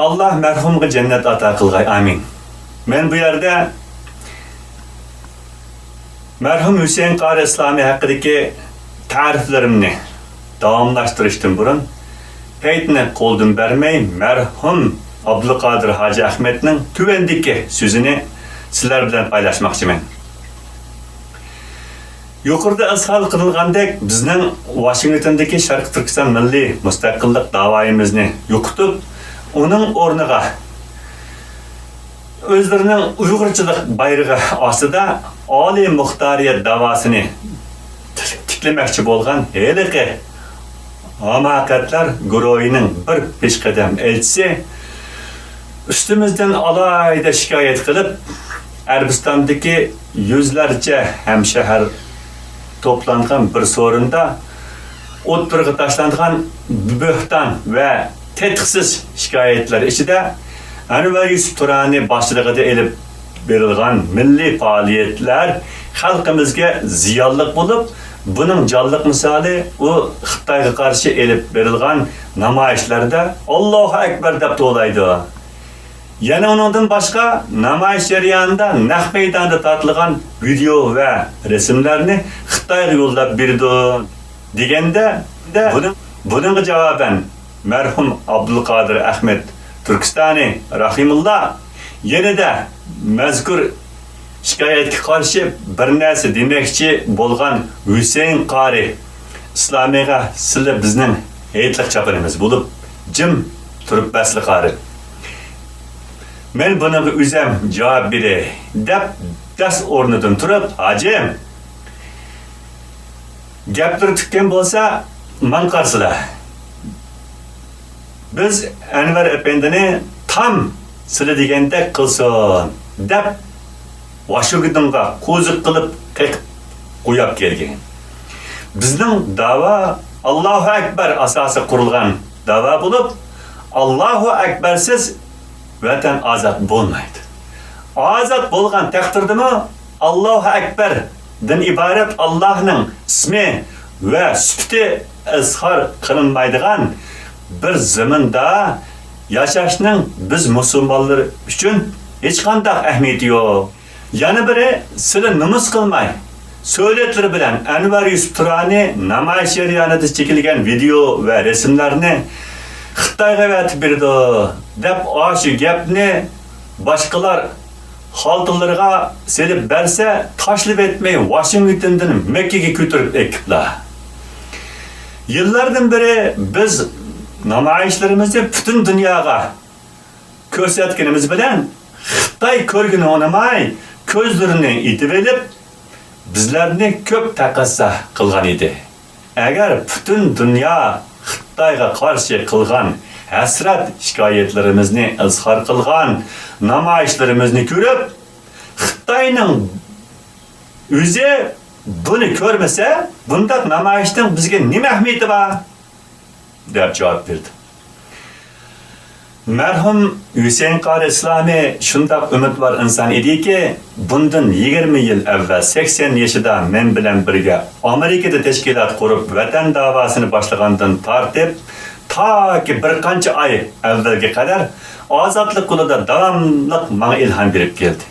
ئاللا مەرھۇمغا جەننەت ئاتا قىلغاي، ئامىن. مەن بۇ يەردە مەرھۇم ھۈسەيىن قارى ئىسلامى ھەققىدىكى تەرىپلىرىمنى داۋاملاشتۇرۇشتىن بۇرۇن، پەيتنى قولدىن بەرمەي، مەرھۇم ئابدۇلقادىر ھاجى ئەخمەتنىڭ تۆۋەندىكى سۆزىنى سىلەر بىلەن پايلاشماقچىمەن. يۇقىرىدا ئىزھار قىلىنغاندەك، بىزنىڭ ۋاشىنگتوندىكى شەرقىي تۈركىستان مىللىي مۇستەقىللىق داۋايىمىزنى يوقىتىپ، ئۇنىڭ ئورنىغا ئۆزلىرىنىڭ ئۇيغۇرچىلىق بايرىقى ئاستىدا ئالىي مۇختارىيەت داۋاسىنى تىكلىمەكچى بولغان ھېلىقى ھاماقەتلەر گۇرۇھىنىڭ بىر پېشقەدەم ئەلچىسى ئۈستىمىزدىن ئالاھىدە شىكايەت قىلىپ، ئەرەبىستاندىكى يۈزلەرچە ھەمشەھەر توپلانغان بىر سورۇندا ئوتتۇرىغا تاشلانغان بۆھتان ۋە تەتقىقسىز شىكايەتلەر ئىچىدە ئەنۋەر يۈسۈپ تۇرانى باشچىلىقىدا ئېلىپ بېرىلغان مىللىي پائالىيەتلەر خەلقىمىزگە زىيانلىق بولۇپ، بۇنىڭ جانلىق مىسالى ئۇ خىتايغا قارشى ئېلىپ بېرىلغان نامايىشلاردا «ئاللاھۇ ئەكبەر» دەپ توۋلايدۇ. يەنە ئۇنىڭدىن باشقا نامايىش جەريانىدا نەق مەيداندا تارتىلغان ۋىدېئو ۋە رەسىملەرنى خىتايغا يوللاپ بېرىدۇ، دېگەندە، بۇنىڭ، بۇنىڭغا جاۋابەن مەرھۇم ئابدۇلقادىر ئەخمەت تۈركىستانى رەھىمۇللا يەنىدە مەزكۇر شىكايەتكە قارشى بىر نەرسە دېمەكچى بولغان ھۈسەيىن قارى ئىسلامىغا سىلى بىزنىڭ ھېيتلىق چاپىنىمىز بولۇپ جىم تۇرۇپ بەسلە قارى. مەن بۇنىڭغا ئۆزەم جاۋاب بېرەي، دەپ دەس ئورنىدىن تۇرۇپ، ھاجىم، گەپلىرى تۈگىگەن بولسا ماڭا قارىسىلا. بىز ئەنۋەر ئەپەندىنى تام سىلى دېگەندەك قىلسۇن، دەپ ۋاشىنگتونغا قوزۇق قىلىپ قېقىپ قوياپ كەلگەن. بىزنىڭ داۋا ئاللاھۇ ئەكبەر ئاساسىغا قۇرۇلغان داۋا بولۇپ، ئاللاھۇ ئەكبەرسىز ۋەتەن ئازاد بولمايدۇ. ئازاد بولغان تەقدىردىمۇ ئاللاھۇ ئەكبەردىن ئىبارەت ئاللاھنىڭ ئىسمى ۋە سۈپىتى ئىزھار قىلىنمايدىغان بىر زېمىندا ياشاشنىڭ بىز مۇسۇلمانلار ئۈچۈن ھېچقانداق ئەھمىيىتى يوق. يەنە بىرى، سىلى نومۇس قىلماي، سۆلەتلىرى بىلەن ئەنۋەر يۈسۈپ تۇرانى نامايىش جەريانىدا چېكىلگەن ۋىدېئو ۋە رەسىملەرنى خىتايغا ئەۋەتىپ بېرىدۇ، دەپ ئاشۇ گەپنى باشقىلار خالتىلىرىغا سېلىپ بەرسە، تاشلىۋەتمەي ۋاشىنگتوندىن مەككىگە كۆتۈرۈپ ئېكىپلا. يىللاردىن بېرى بىز نامايىشلىرىمىزنى پۈتۈن دۇنياغا كۆرسەتكىنىمىز بىلەن، خىتاي كۆرگىنى ئۇنىماي، كۆزلىرىنى ئېتىۋېلىپ، بىزلەرنى كۆپ تەقەززا قىلغان ئىدى. ئەگەر پۈتۈن دۇنيا خىتايغا قارشى قىلغان ھەسرەت شىكايەتلىرىمىزنى ئىزھار قىلغان نامايىشلىرىمىزنى كۆرۈپ، خىتاينىڭ ئۆزى بۇنى كۆرمىسە، بۇنداق نامايىشنىڭ بىزگە نېمە ئەھمىيىتى بار؟ دەپ جاۋاب بېرىدۇ. مەرھۇم ھۈسەيىن قارى ئىسلامى شۇنداق ئۈمىدۋار ئىنسان ئىدىكى، بۇندىن يىگىرمە يىل ئەۋۋەل سەكسەن يېشىدا مەن بىلەن بىرگە ئامېرىكىدا تەشكىلات قۇرۇپ، ۋەتەن داۋاسىنى باشلىغاندىن تارتىپ، تاكى بىر قانچە ئاي ئەۋۋەلگە قەدەر ئازادلىق يولىدا داۋاملىق ماڭا ئىلھام بېرىپ كەلدى.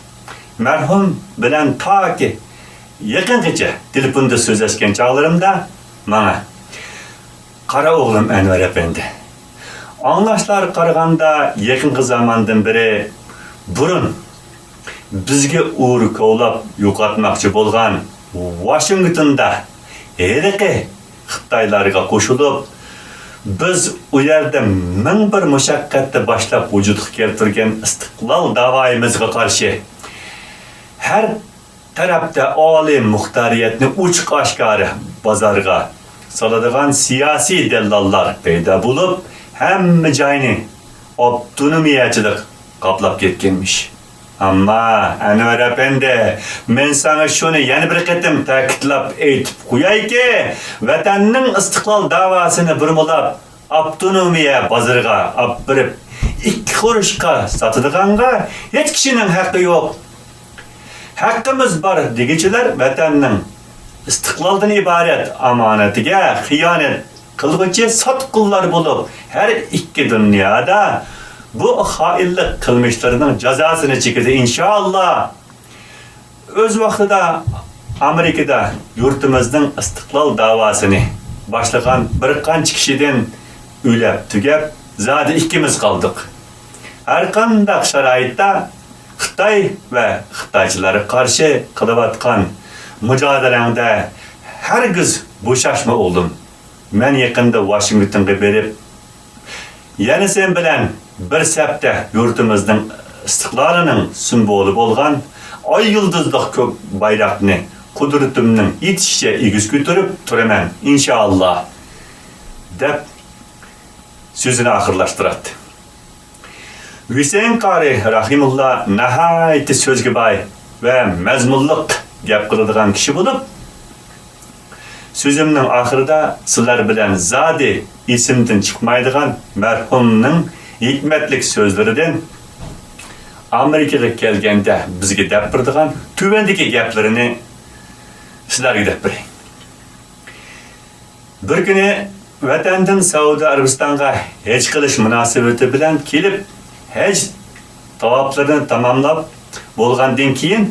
مەرھۇم بىلەن تاكى يېقىنغىچە تېلېفوندا سۆزلەشكەن چاغلىرىمدا ماڭا، «قارا ئوغلۇم ئەنۋەر ئەپەندى، ئاڭلاشلارغا قارىغاندا، يېقىنقى زاماندىن بېرى بۇرۇن بىزگە ئۇر كولاپ يوقاتماقچى بولغان ۋاشىنگتوندا ھېلىقى خىتايلارغا قوشۇلۇپ، بىز ئۇ يەردە مىڭ بىر مۇشەققەتنى باشلاپ ۋۇجۇدقا كەلتۈرگەن ئىستىقلال داۋايىمىزغا قارشى ھەر تەرەپتە ئالىي مۇختارىيەتنى ئوچۇق-ئاشكارا بازارغا سالىدىغان سىياسىي دەللاللار پەيدا بولۇپ، ھەممە جاينى ئاپتونومىيەچىلىك قاپلاپ كەتكەنمىش. ئەمما، ئەنۋەر ئەپەندى، مەن ساڭا شۇنى يەنە بىر قېتىم تەكىتلەپ ئېيتىپ قويايكى، ۋەتەننىڭ ئىستىقلال داۋاسىنى بۇرمىلاپ، ئاپتونومىيە بازىرىغا ئاپىرىپ، ئىككى قۇرۇشقا ساتىدىغانغا ھېچ كىشىنىڭ ھەققى يوق. ھەققىمىز بار دېگۈچىلەر ۋەتەننىڭ ئىستىقلالدىن ئىبارەت ئامانىتىگە خىيانەت قىلغۇچى ساتقۇنلار بولۇپ، ھەر ئىككى دۇنيادا بۇ خائىنلىق قىلمىشلىرىنىڭ جازاسىنى چېكىدۇ، ئىنشائاللا. ئۆز ۋاقتىدا ئامېرىكىدا يۇرتىمىزنىڭ ئىستىقلال داۋاسىنى باشلىغان بىر قانچە كىشىدىن ئۆلەپ تۈگەپ، زادى ئىككىمىز قالدۇق. ھەرقانداق شارائىتتا خىتاي ۋە خىتايچىلارغا قارشى قىلىۋاتقان مۇجادىلەڭدە ھەرگىز بوشاشما، ئوغلۇم. مەن يېقىندا ۋاشىنگتونغا بېرىپ، يەنە سەن بىلەن بىر سەپتە يۇرتىمىزنىڭ ئىستىقلالىنىڭ سىمۋولى بولغان ئاي يۇلدۇزلۇق كۆك بايراقنى قۇدرىتىمنىڭ يېتىشىچە ئېگىز كۆتۈرۈپ تۇرىمەن، ئىنشائاللا، دەپ سۆزىنى ئاخىرلاشتۇراتتى. ھۈسەيىن قارى رەھىمۇللا ناھايىتى سۆزگە باي ۋە مەزمۇنلۇق گەپ قىلىدىغان كىشى بولۇپ، سۆزۈمنىڭ ئاخىرىدا سىلەر بىلەن زادى ئېسىمدىن چىقمايدىغان مەرھۇمنىڭ ھېكمەتلىك سۆزلىرىدىن، ئامېرىكىغا كەلگەندە بىزگە دەپ بېرىدىغان تۆۋەندىكى گەپلىرىنى سىلەرگە دەپ بېرەي. بىر كۈنى ۋەتەندىن سەئۇدى ئەرەبىستانغا ھەج قىلىش مۇناسىۋىتى بىلەن كېلىپ، ھەج تاۋاپلىرىنى تاماملاپ بولغاندىن كېيىن،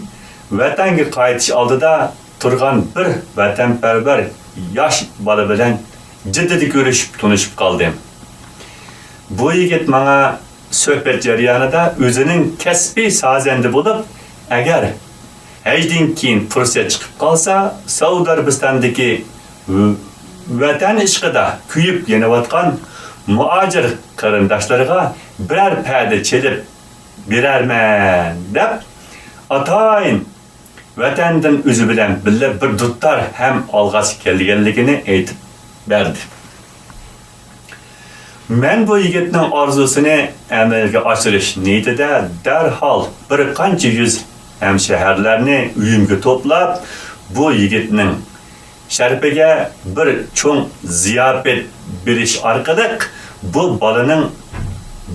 ۋەتەنگە قايتىش ئالدىدا تۇرغان بىر ۋەتەنپەرۋەر ياش بالا بىلەن جىددىدە كۆرۈشۈپ، تونۇشۇپ قالدىم. بۇ يىگىت ماڭا سۆھبەت جەريانىدا ئۆزىنىڭ كەسپىي سازەندە بولۇپ، ئەگەر ھەجدىن كېيىن پۇرسەت چىقىپ قالسا، سەئۇدى ئەرەبىستاندىكى ۋەتەن ئىشقىدا كۆيۈپ يېنىۋاتقان مۇھاجىر قېرىنداشلىرىغا بىرەر پەدە چېلىپ بېرەرمەن، دەپ، ئاتايىن ۋەتەندىن ئۆزى بىلەن بىللە بىر دۇتار ھەم ئالغاچ كەلگەنلىكىنى ئېيتىپ بەردى. مەن بۇ يىگىتنىڭ ئارزۇسىنى ئەمەلگە ئاشۇرۇش نىيىتىدە دەرھال بىر قانچە يۈز ھەمشەھەرلەرنى ئۆيۈمگە توپلاپ، بۇ يىگىتنىڭ شەرىپىگە بىر چوڭ زىياپەت بېرىش ئارقىلىق بۇ بالىنىڭ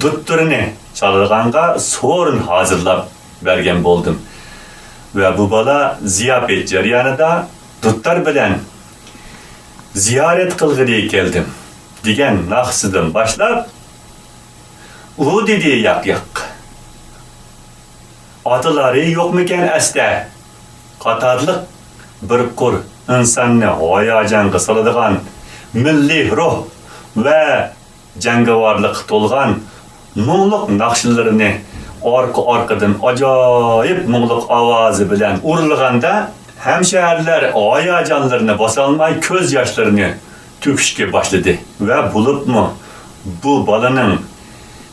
دۇتتۇرىنى چالىدىغانغا سورۇن ھازىرلاپ بەرگەن بولدۇم. ۋە بۇ بالا زىياپەت جەريانىدا دۇتتار بىلەن زىيارەت قىلغىلى كەلدىم دېگەن ناخشىسىدىن باشلاپ، ئۇ دېدى ياق-ياق، ئاتىلارى يوقمىكەن ئەستە قاتارلىق بىر قۇر ئىنساننى ھاياجانغا سالىدىغان مىللىي روھ ۋە جەڭگىۋارلىققا تولغان مۇڭلۇق ناخشىلىرىنى ئارقا-ئارقىدىن ئاجايىپ مۇڭلۇق ئاۋازى بىلەن ئۇرۇلغاندا، ھەمشەھەرلەر ھاياجانلىرىنى باسالماي كۆز ياشلىرىنى تۆكۈشكە باشلىدى ۋە بولۇپمۇ بۇ بالىنىڭ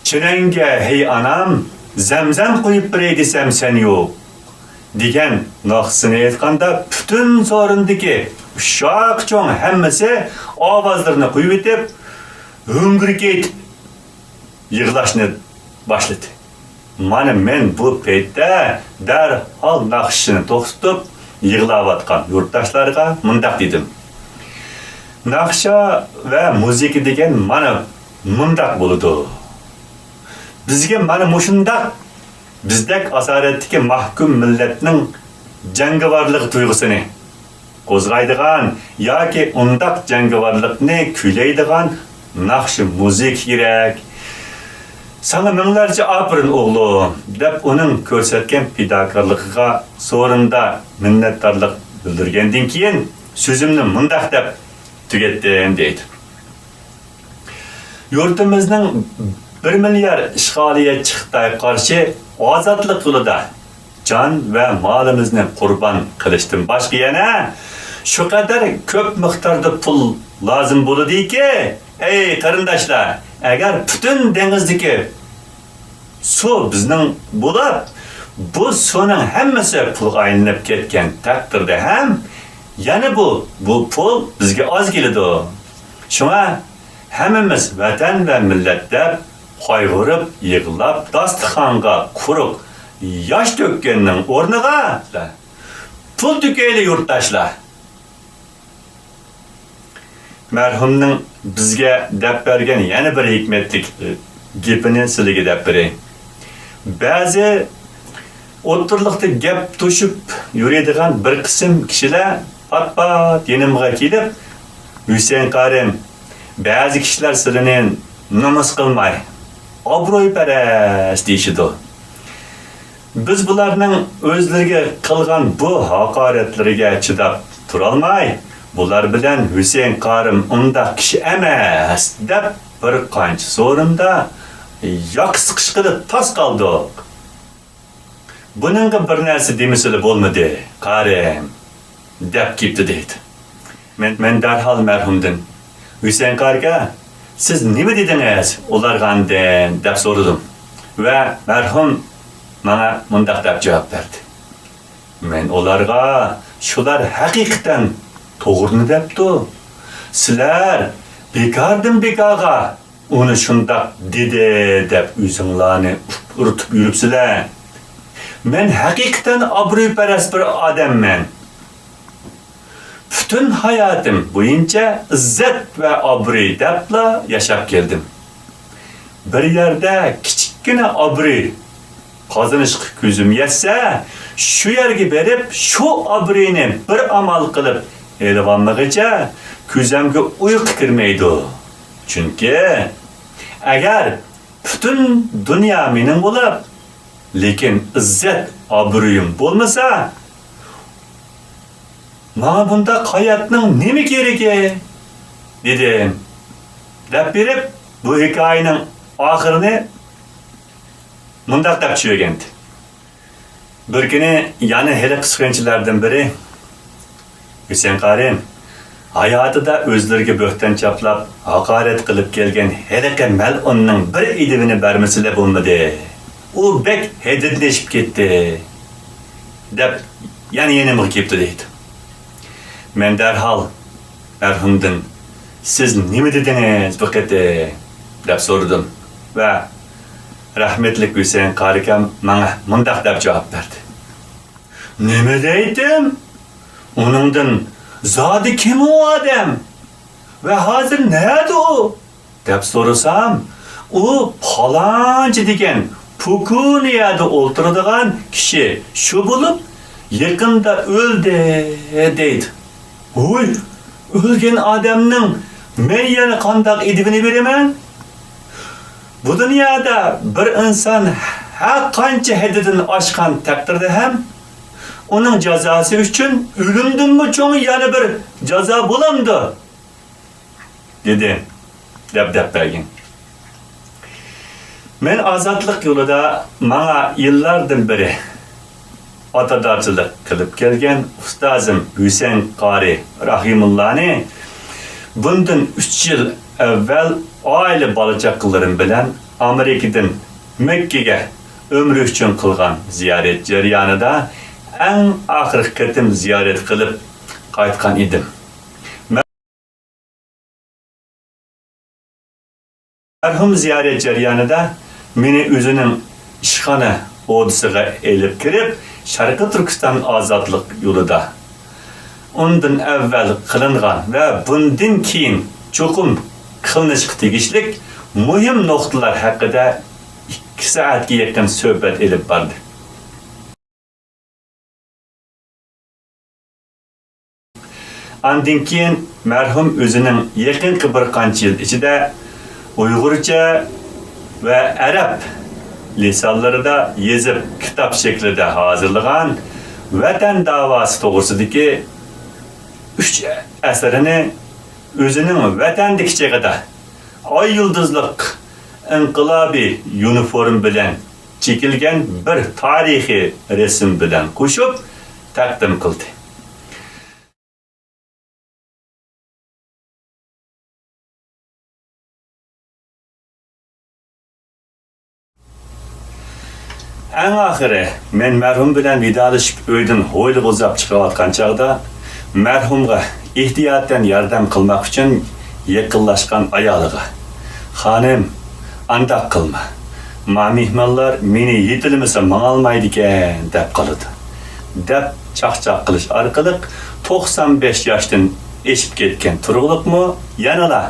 «چىرەڭگە ھەي ئانام، زەمزەم قۇيۇپ بېرەي دېسەم سەن يوق» دېگەن ناخشىسىنى ئېيتقاندا، پۈتۈن سورۇندىكى ئۇششاق چوڭ ھەممىسى ئاۋازلىرىنى قويۇۋېتىپ، ھۆڭگۈركەيتىپ يىغلاشنى باشلىدى. مانا مەن بۇ پەيتتە دەرھال ناخشىنى توختىتىپ، يىغلاۋاتقان يۇرتداشلارغا مۇنداق دېدىم: «ناخشا ۋە مۇزىكا دېگەن مانا مۇنداق بولىدۇ. بىزگە مانا مۇشۇنداق، بىزدەك ئاسارەتتىكى مەھكۇم مىللەتنىڭ جەڭگىۋارلىق تۇيغۇسىنى قوزغايدىغان ياكى ئۇنداق جەڭگىۋارلىقنى كۈيلەيدىغان ناخشا مۇزىكا كېرەك. ساڭا مىڭلارچە ئاپىرىن، ئوغلۇم» دەپ، ئۇنىڭ كۆرسەتكەن پىداكارلىقىغا سورۇندا مىننەتدارلىق بىلدۈرگەندىن كېيىن، سۆزۈمنى مۇنداق دەپ تۈگەتتىم، دەيدۇ. يۇرتىمىزنىڭ بىر مىليار ئىشغالىيەتچى خىتايغا قارشى ئازادلىق يولىدا جان ۋە مالىمىزنى قۇربان قىلىشتىن باشقا يەنە شۇ قەدەر كۆپ مىقداردا پۇل لازىم بولىدۇكى، ئەي قېرىنداشلار، ئەگەر پۈتۈن دېڭىزدىكى سۇ بىزنىڭ بولۇپ، بۇ سۇنىڭ ھەممىسى پۇلغا ئايلىنىپ كەتكەن تەقدىردە ھەم يەنە بۇ، بۇ پۇل بىزگە ئاز كېلىدۇ. شۇڭا ھەممىمىز ۋەتەن ۋە مىللەت دەپ قايغۇرۇپ، يىغلاپ، داستىخانغا قۇرۇق ياش تۆككەننىڭ ئورنىغا پۇل تۆكەيلى، يۇرتداشلار! مەرھۇمنىڭ بىزگە دەپ بەرگەن يەنە بىر ھېكمەتلىك، ئى، گېپىنى سىلىگە دەپ بېرەي. بەزى ئوتتۇرىلىقتا گەپ توشۇپ يۈرىدىغان بىر قىسىم كىشىلەر پات-پات يېنىمغا كېلىپ، «ھۈسەيىن قارىم، بەزى كىشىلەر سىلىنى نومۇس قىلماي، ئابرۇيپەرەس دېيىشىدۇ. بىز بۇلارنىڭ ئۆزلىرىگە قىلغان بۇ ھاقارەتلىرىگە چىداپ تۇرالماي، بۇلار بىلەن ھۈسەيىن قارىم ئۇنداق كىشى ئەمەس» دەپ، بىر قانچە سورۇندا ياقا سىقىشقىلى تاس قالدۇق. «بۇنىڭغا بىر نەرسە دېمىسىلە بولمىدى، قارىم» دەپ كېتتى دەيدۇ. مەن، مەن دەرھال مەرھۇمدىن، «ھۈسەيىن قارى ئاكا، سىز نېمە دېدىڭىز ئۇلارغا ئاندىن؟» دەپ سورىدىم. ۋە مەرھۇم ماڭا مۇنداق دەپ جاۋاب بەردى، «مەن ئۇلارغا، شۇلار ھەقىقەتەن توغرىنى دەپتۇ. سىلەر بىكاردىن بىكارغا ئۇنى شۇنداق دېدى دەپ ئۆزۈڭلارنى ئۇرتۇپ يۈرۈپسىلەر. مەن ھەقىقەتەن ئابرۇيپەرەس بىر ئادەممەن. پۈتۈن ھاياتىم بويىچە ئىززەت ۋە ئابرۇي دەپلا ياشاپ كەلدىم. بىر يەردە كىچىككىنە ئابرۇي قازىنىشقا كۆزۈم يەتسە، شۇ يەرگە بېرىپ، شۇ ئابرۇينى بىر ئامال قىلىپ ئېلىۋالمىغىچە كۆزۈمگە ئۇيقۇ كىرمەيدۇ. چۈنكى ئەگەر پۈتۈن دۇنيا مېنىڭ بولۇپ، لېكىن ئىززەت-ئابرۇيۇم بولمىسا، ماڭا بۇنداق ھاياتنىڭ نېمە كېرىكى؟» دېدىم. دەپ بېرىپ، بۇ ھېكايىنىڭ ئاخىرىنى مۇنداق دەپ چۈشۈرگەنتى. بىر كۈنى يەنە ھېلىقى سۇخەنچىلەردىن بىرى، «ھۈسەيىن قارىم، ھاياتىدا ئۆزلىرىگە بۆھتان چاپلاپ، ھاقارەت قىلىپ كەلگەن ھېلىقى مەلئۇننىڭ بىر ئىدىۋىنى بەرمىسىلە بولمىدى. ئۇ بەك ھەددىدىن ئېشىپ كەتتى» دەپ يەنە يېنىمغا كېلىپتۇ دەيدۇ. مەن دەرھال مەرھۇمدىن، «سىز نېمە دېدىڭىز بۇ قېتىم؟» دەپ سورىدىم ۋە رەھمەتلىك ھۈسەيىن قارىكام ماڭا مۇنداق دەپ جاۋاب بەردى، «نېمە دەيتتىم؟ ئۇنىڭدىن زادى كىم ئۇ ئادەم؟ ۋە ھازىر نەدە ئۇ؟» دەپ سورىسام، «ئۇ پالانچى دېگەن پوكۇنى يەردە ئولتۇرىدىغان كىشى شۇ بولۇپ، يېقىندا ئۆلدى» دەيدۇ. ھوي، ئۆلگەن ئادەمنىڭ مەن يەنە قانداق ئىدىۋىنى بېرىمەن؟ بۇ دۇنيادا بىر ئىنسان ھەر قانچە ھەددىدىن ئاشقان تەقدىردە ھەم، ئۇنىڭ جازاسى ئۈچۈن ئۆلۈمدىنمۇ چوڭ يەنە بىر جازا بولامدۇ؟ دېدى، دەپ دەپ بەرگىن. مەن ئازادلىق يولىدا ماڭا يىللاردىن بېرى ئاتىدارچىلىق قىلىپ كەلگەن ئۇستازىم ھۈسەن قارى راھىمۇللانى بۇندىن ئۈچ يىل ئەۋۋەل ئائىلە بالا-چاقىلىرىم بىلەن ئامېرىكىدىن مەككىگە ئۆمرە ئۈچۈن قىلغان زىيارەت جەريانىدا ئەڭ ئاخىرقى قېتىم زىيارەت قىلىپ قايتقان ئىدىم. مەرھۇم زىيارەت جەريانىدا مېنى ئۆزىنىڭ ئىشخانا ئودىسىغا ئېلىپ كىرىپ، شەرقىي تۈركىستان ئازادلىق يولىدا ئۇندىن ئەۋۋەل قىلىنغان ۋە بۇندىن كېيىن چوقۇم قىلىنىشقا تېگىشلىك مۇھىم نۇقتىلار ھەققىدە ئىككى سائەتكە يېقىن سۆھبەت ئېلىپ باردى. ئاندىن كېيىن مەرھۇم ئۆزىنىڭ يېقىنقى بىر قانچە يىل ئىچىدە ئۇيغۇرچە ۋە ئەرەب لىسانلىرىدا يېزىپ، كىتاب شەكلىدە ھازىرلىغان ۋەتەن داۋاسى توغرىسىدىكى ئۈچ ئەسىرىنى ئۆزىنىڭ ۋەتەندىكى چېغىدا ئاي يۇلدۇزلۇق ئىنقىلابىي يۇنىفورم بىلەن چېكىلگەن بىر تارىخىي رەسىم بىلەن قوشۇپ تەقدىم قىلدى. ئەڭ ئاخىرى مەن مەرھۇم بىلەن ۋىدالىشىپ ئۆيدىن ھويلىغا ئۇزاپ چىقىۋاتقان چاغدا، مەرھۇمغا ئېھتىياتەن ياردەم قىلماق ئۈچۈن يېقىنلاشقان ئايالىغا، «خانىم، ئانداق قىلما. ما مېھمانلار مېنى يېتىلمىسە ماڭالمايدىكەن» دەپ قالىدۇ، دەپ چاقچاق قىلىش ئارقىلىق توقسان بەش ياشتىن ئېشىپ كەتكەن تۇرۇقلۇقمۇ يەنىلا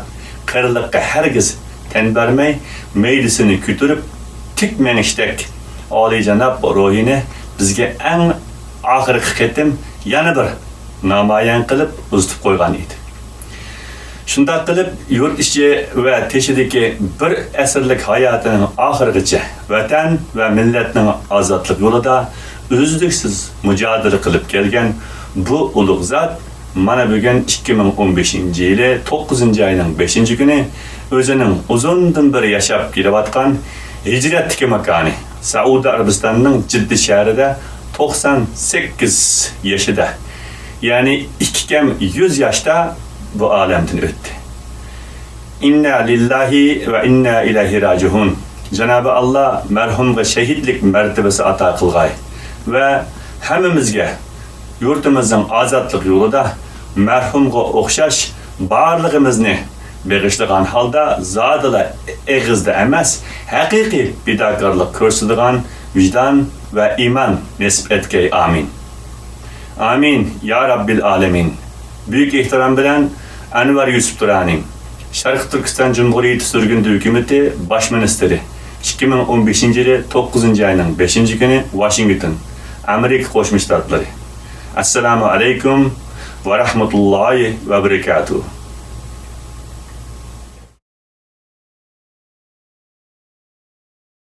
قېرىلىققا ھەرگىز تەن بەرمەي، مەيدىسىنى كۆتۈرۈپ، تىك مېڭىشتەك ئالىيجاناب روھىنى بىزگە ئەڭ ئاخىرقى قېتىم يەنە بىر نامايان قىلىپ ئۇزىتىپ قويغان ئىدى. شۇنداق قىلىپ، يۇرت ئىچى ۋە تېشىدىكى بىر ئەسىرلىك ھاياتىنىڭ ئاخىرىغىچە ۋەتەن ۋە مىللەتنىڭ ئازادلىق يولىدا ئۈزلۈكسىز مۇجادىلە قىلىپ كەلگەن بۇ ئۇلۇغ زات مانا بۈگۈن ئىككى مىڭ ئون بەشىنچى يىلى توققۇزىنچى ئاينىڭ بەشىنچى كۈنى ئۆزىنىڭ ئۇزۇندىن بېرى ياشاپ كېلىۋاتقان ھىجرەتتىكى ماكانى سەئۇدى ئەرەبىستاننىڭ جىددە شەھىرىدە توقسان سەككىز يېشىدا، يەنى ئىككى كەم يۈز ياشتا بۇ ئالەمدىن ئۆتتى. ئىننا لىللاھى ۋە ئىننا ئىلەيھى راجىئۇن. جانابى ئاللا مەرھۇمغا شەھىدلىك مەرتىۋىسى ئاتا قىلغاي ۋە ھەممىمىزگە يۇرتىمىزنىڭ ئازادلىق يولىدا مەرھۇمغا ئوخشاش بارلىقىمىزنى بېغىشلىغان ھالدا زادىلا ئېغىزدا ئەمەس، ھەقىقىي پىداكارلىق كۆرسىتىدىغان ۋىجدان ۋە ئىمان نېسىپ ئەتكەي. ئامىن. ئامىن، يا رەببىل ئالەمىن. بۈيۈك ئېھتىرام بىلەن ئەنۋەر يۈسۈپ تۇرانى، شەرقىي تۈركىستان جۇمھۇرىيىتى سۈرگۈندە ھۆكۈمىتى باش مىنىستىرى، ئىككى مىڭ ئون بەشىنچى يىلى توققۇزىنچى ئاينىڭ بەشىنچى كۈنى، ۋاشىنگتون، ئامېرىكا قوشما شتاتلىرى. ئەسسالامۇ ئەلەيكۇم ۋە رەھمەتۇللاھى ۋە بەرىكاتۇھ.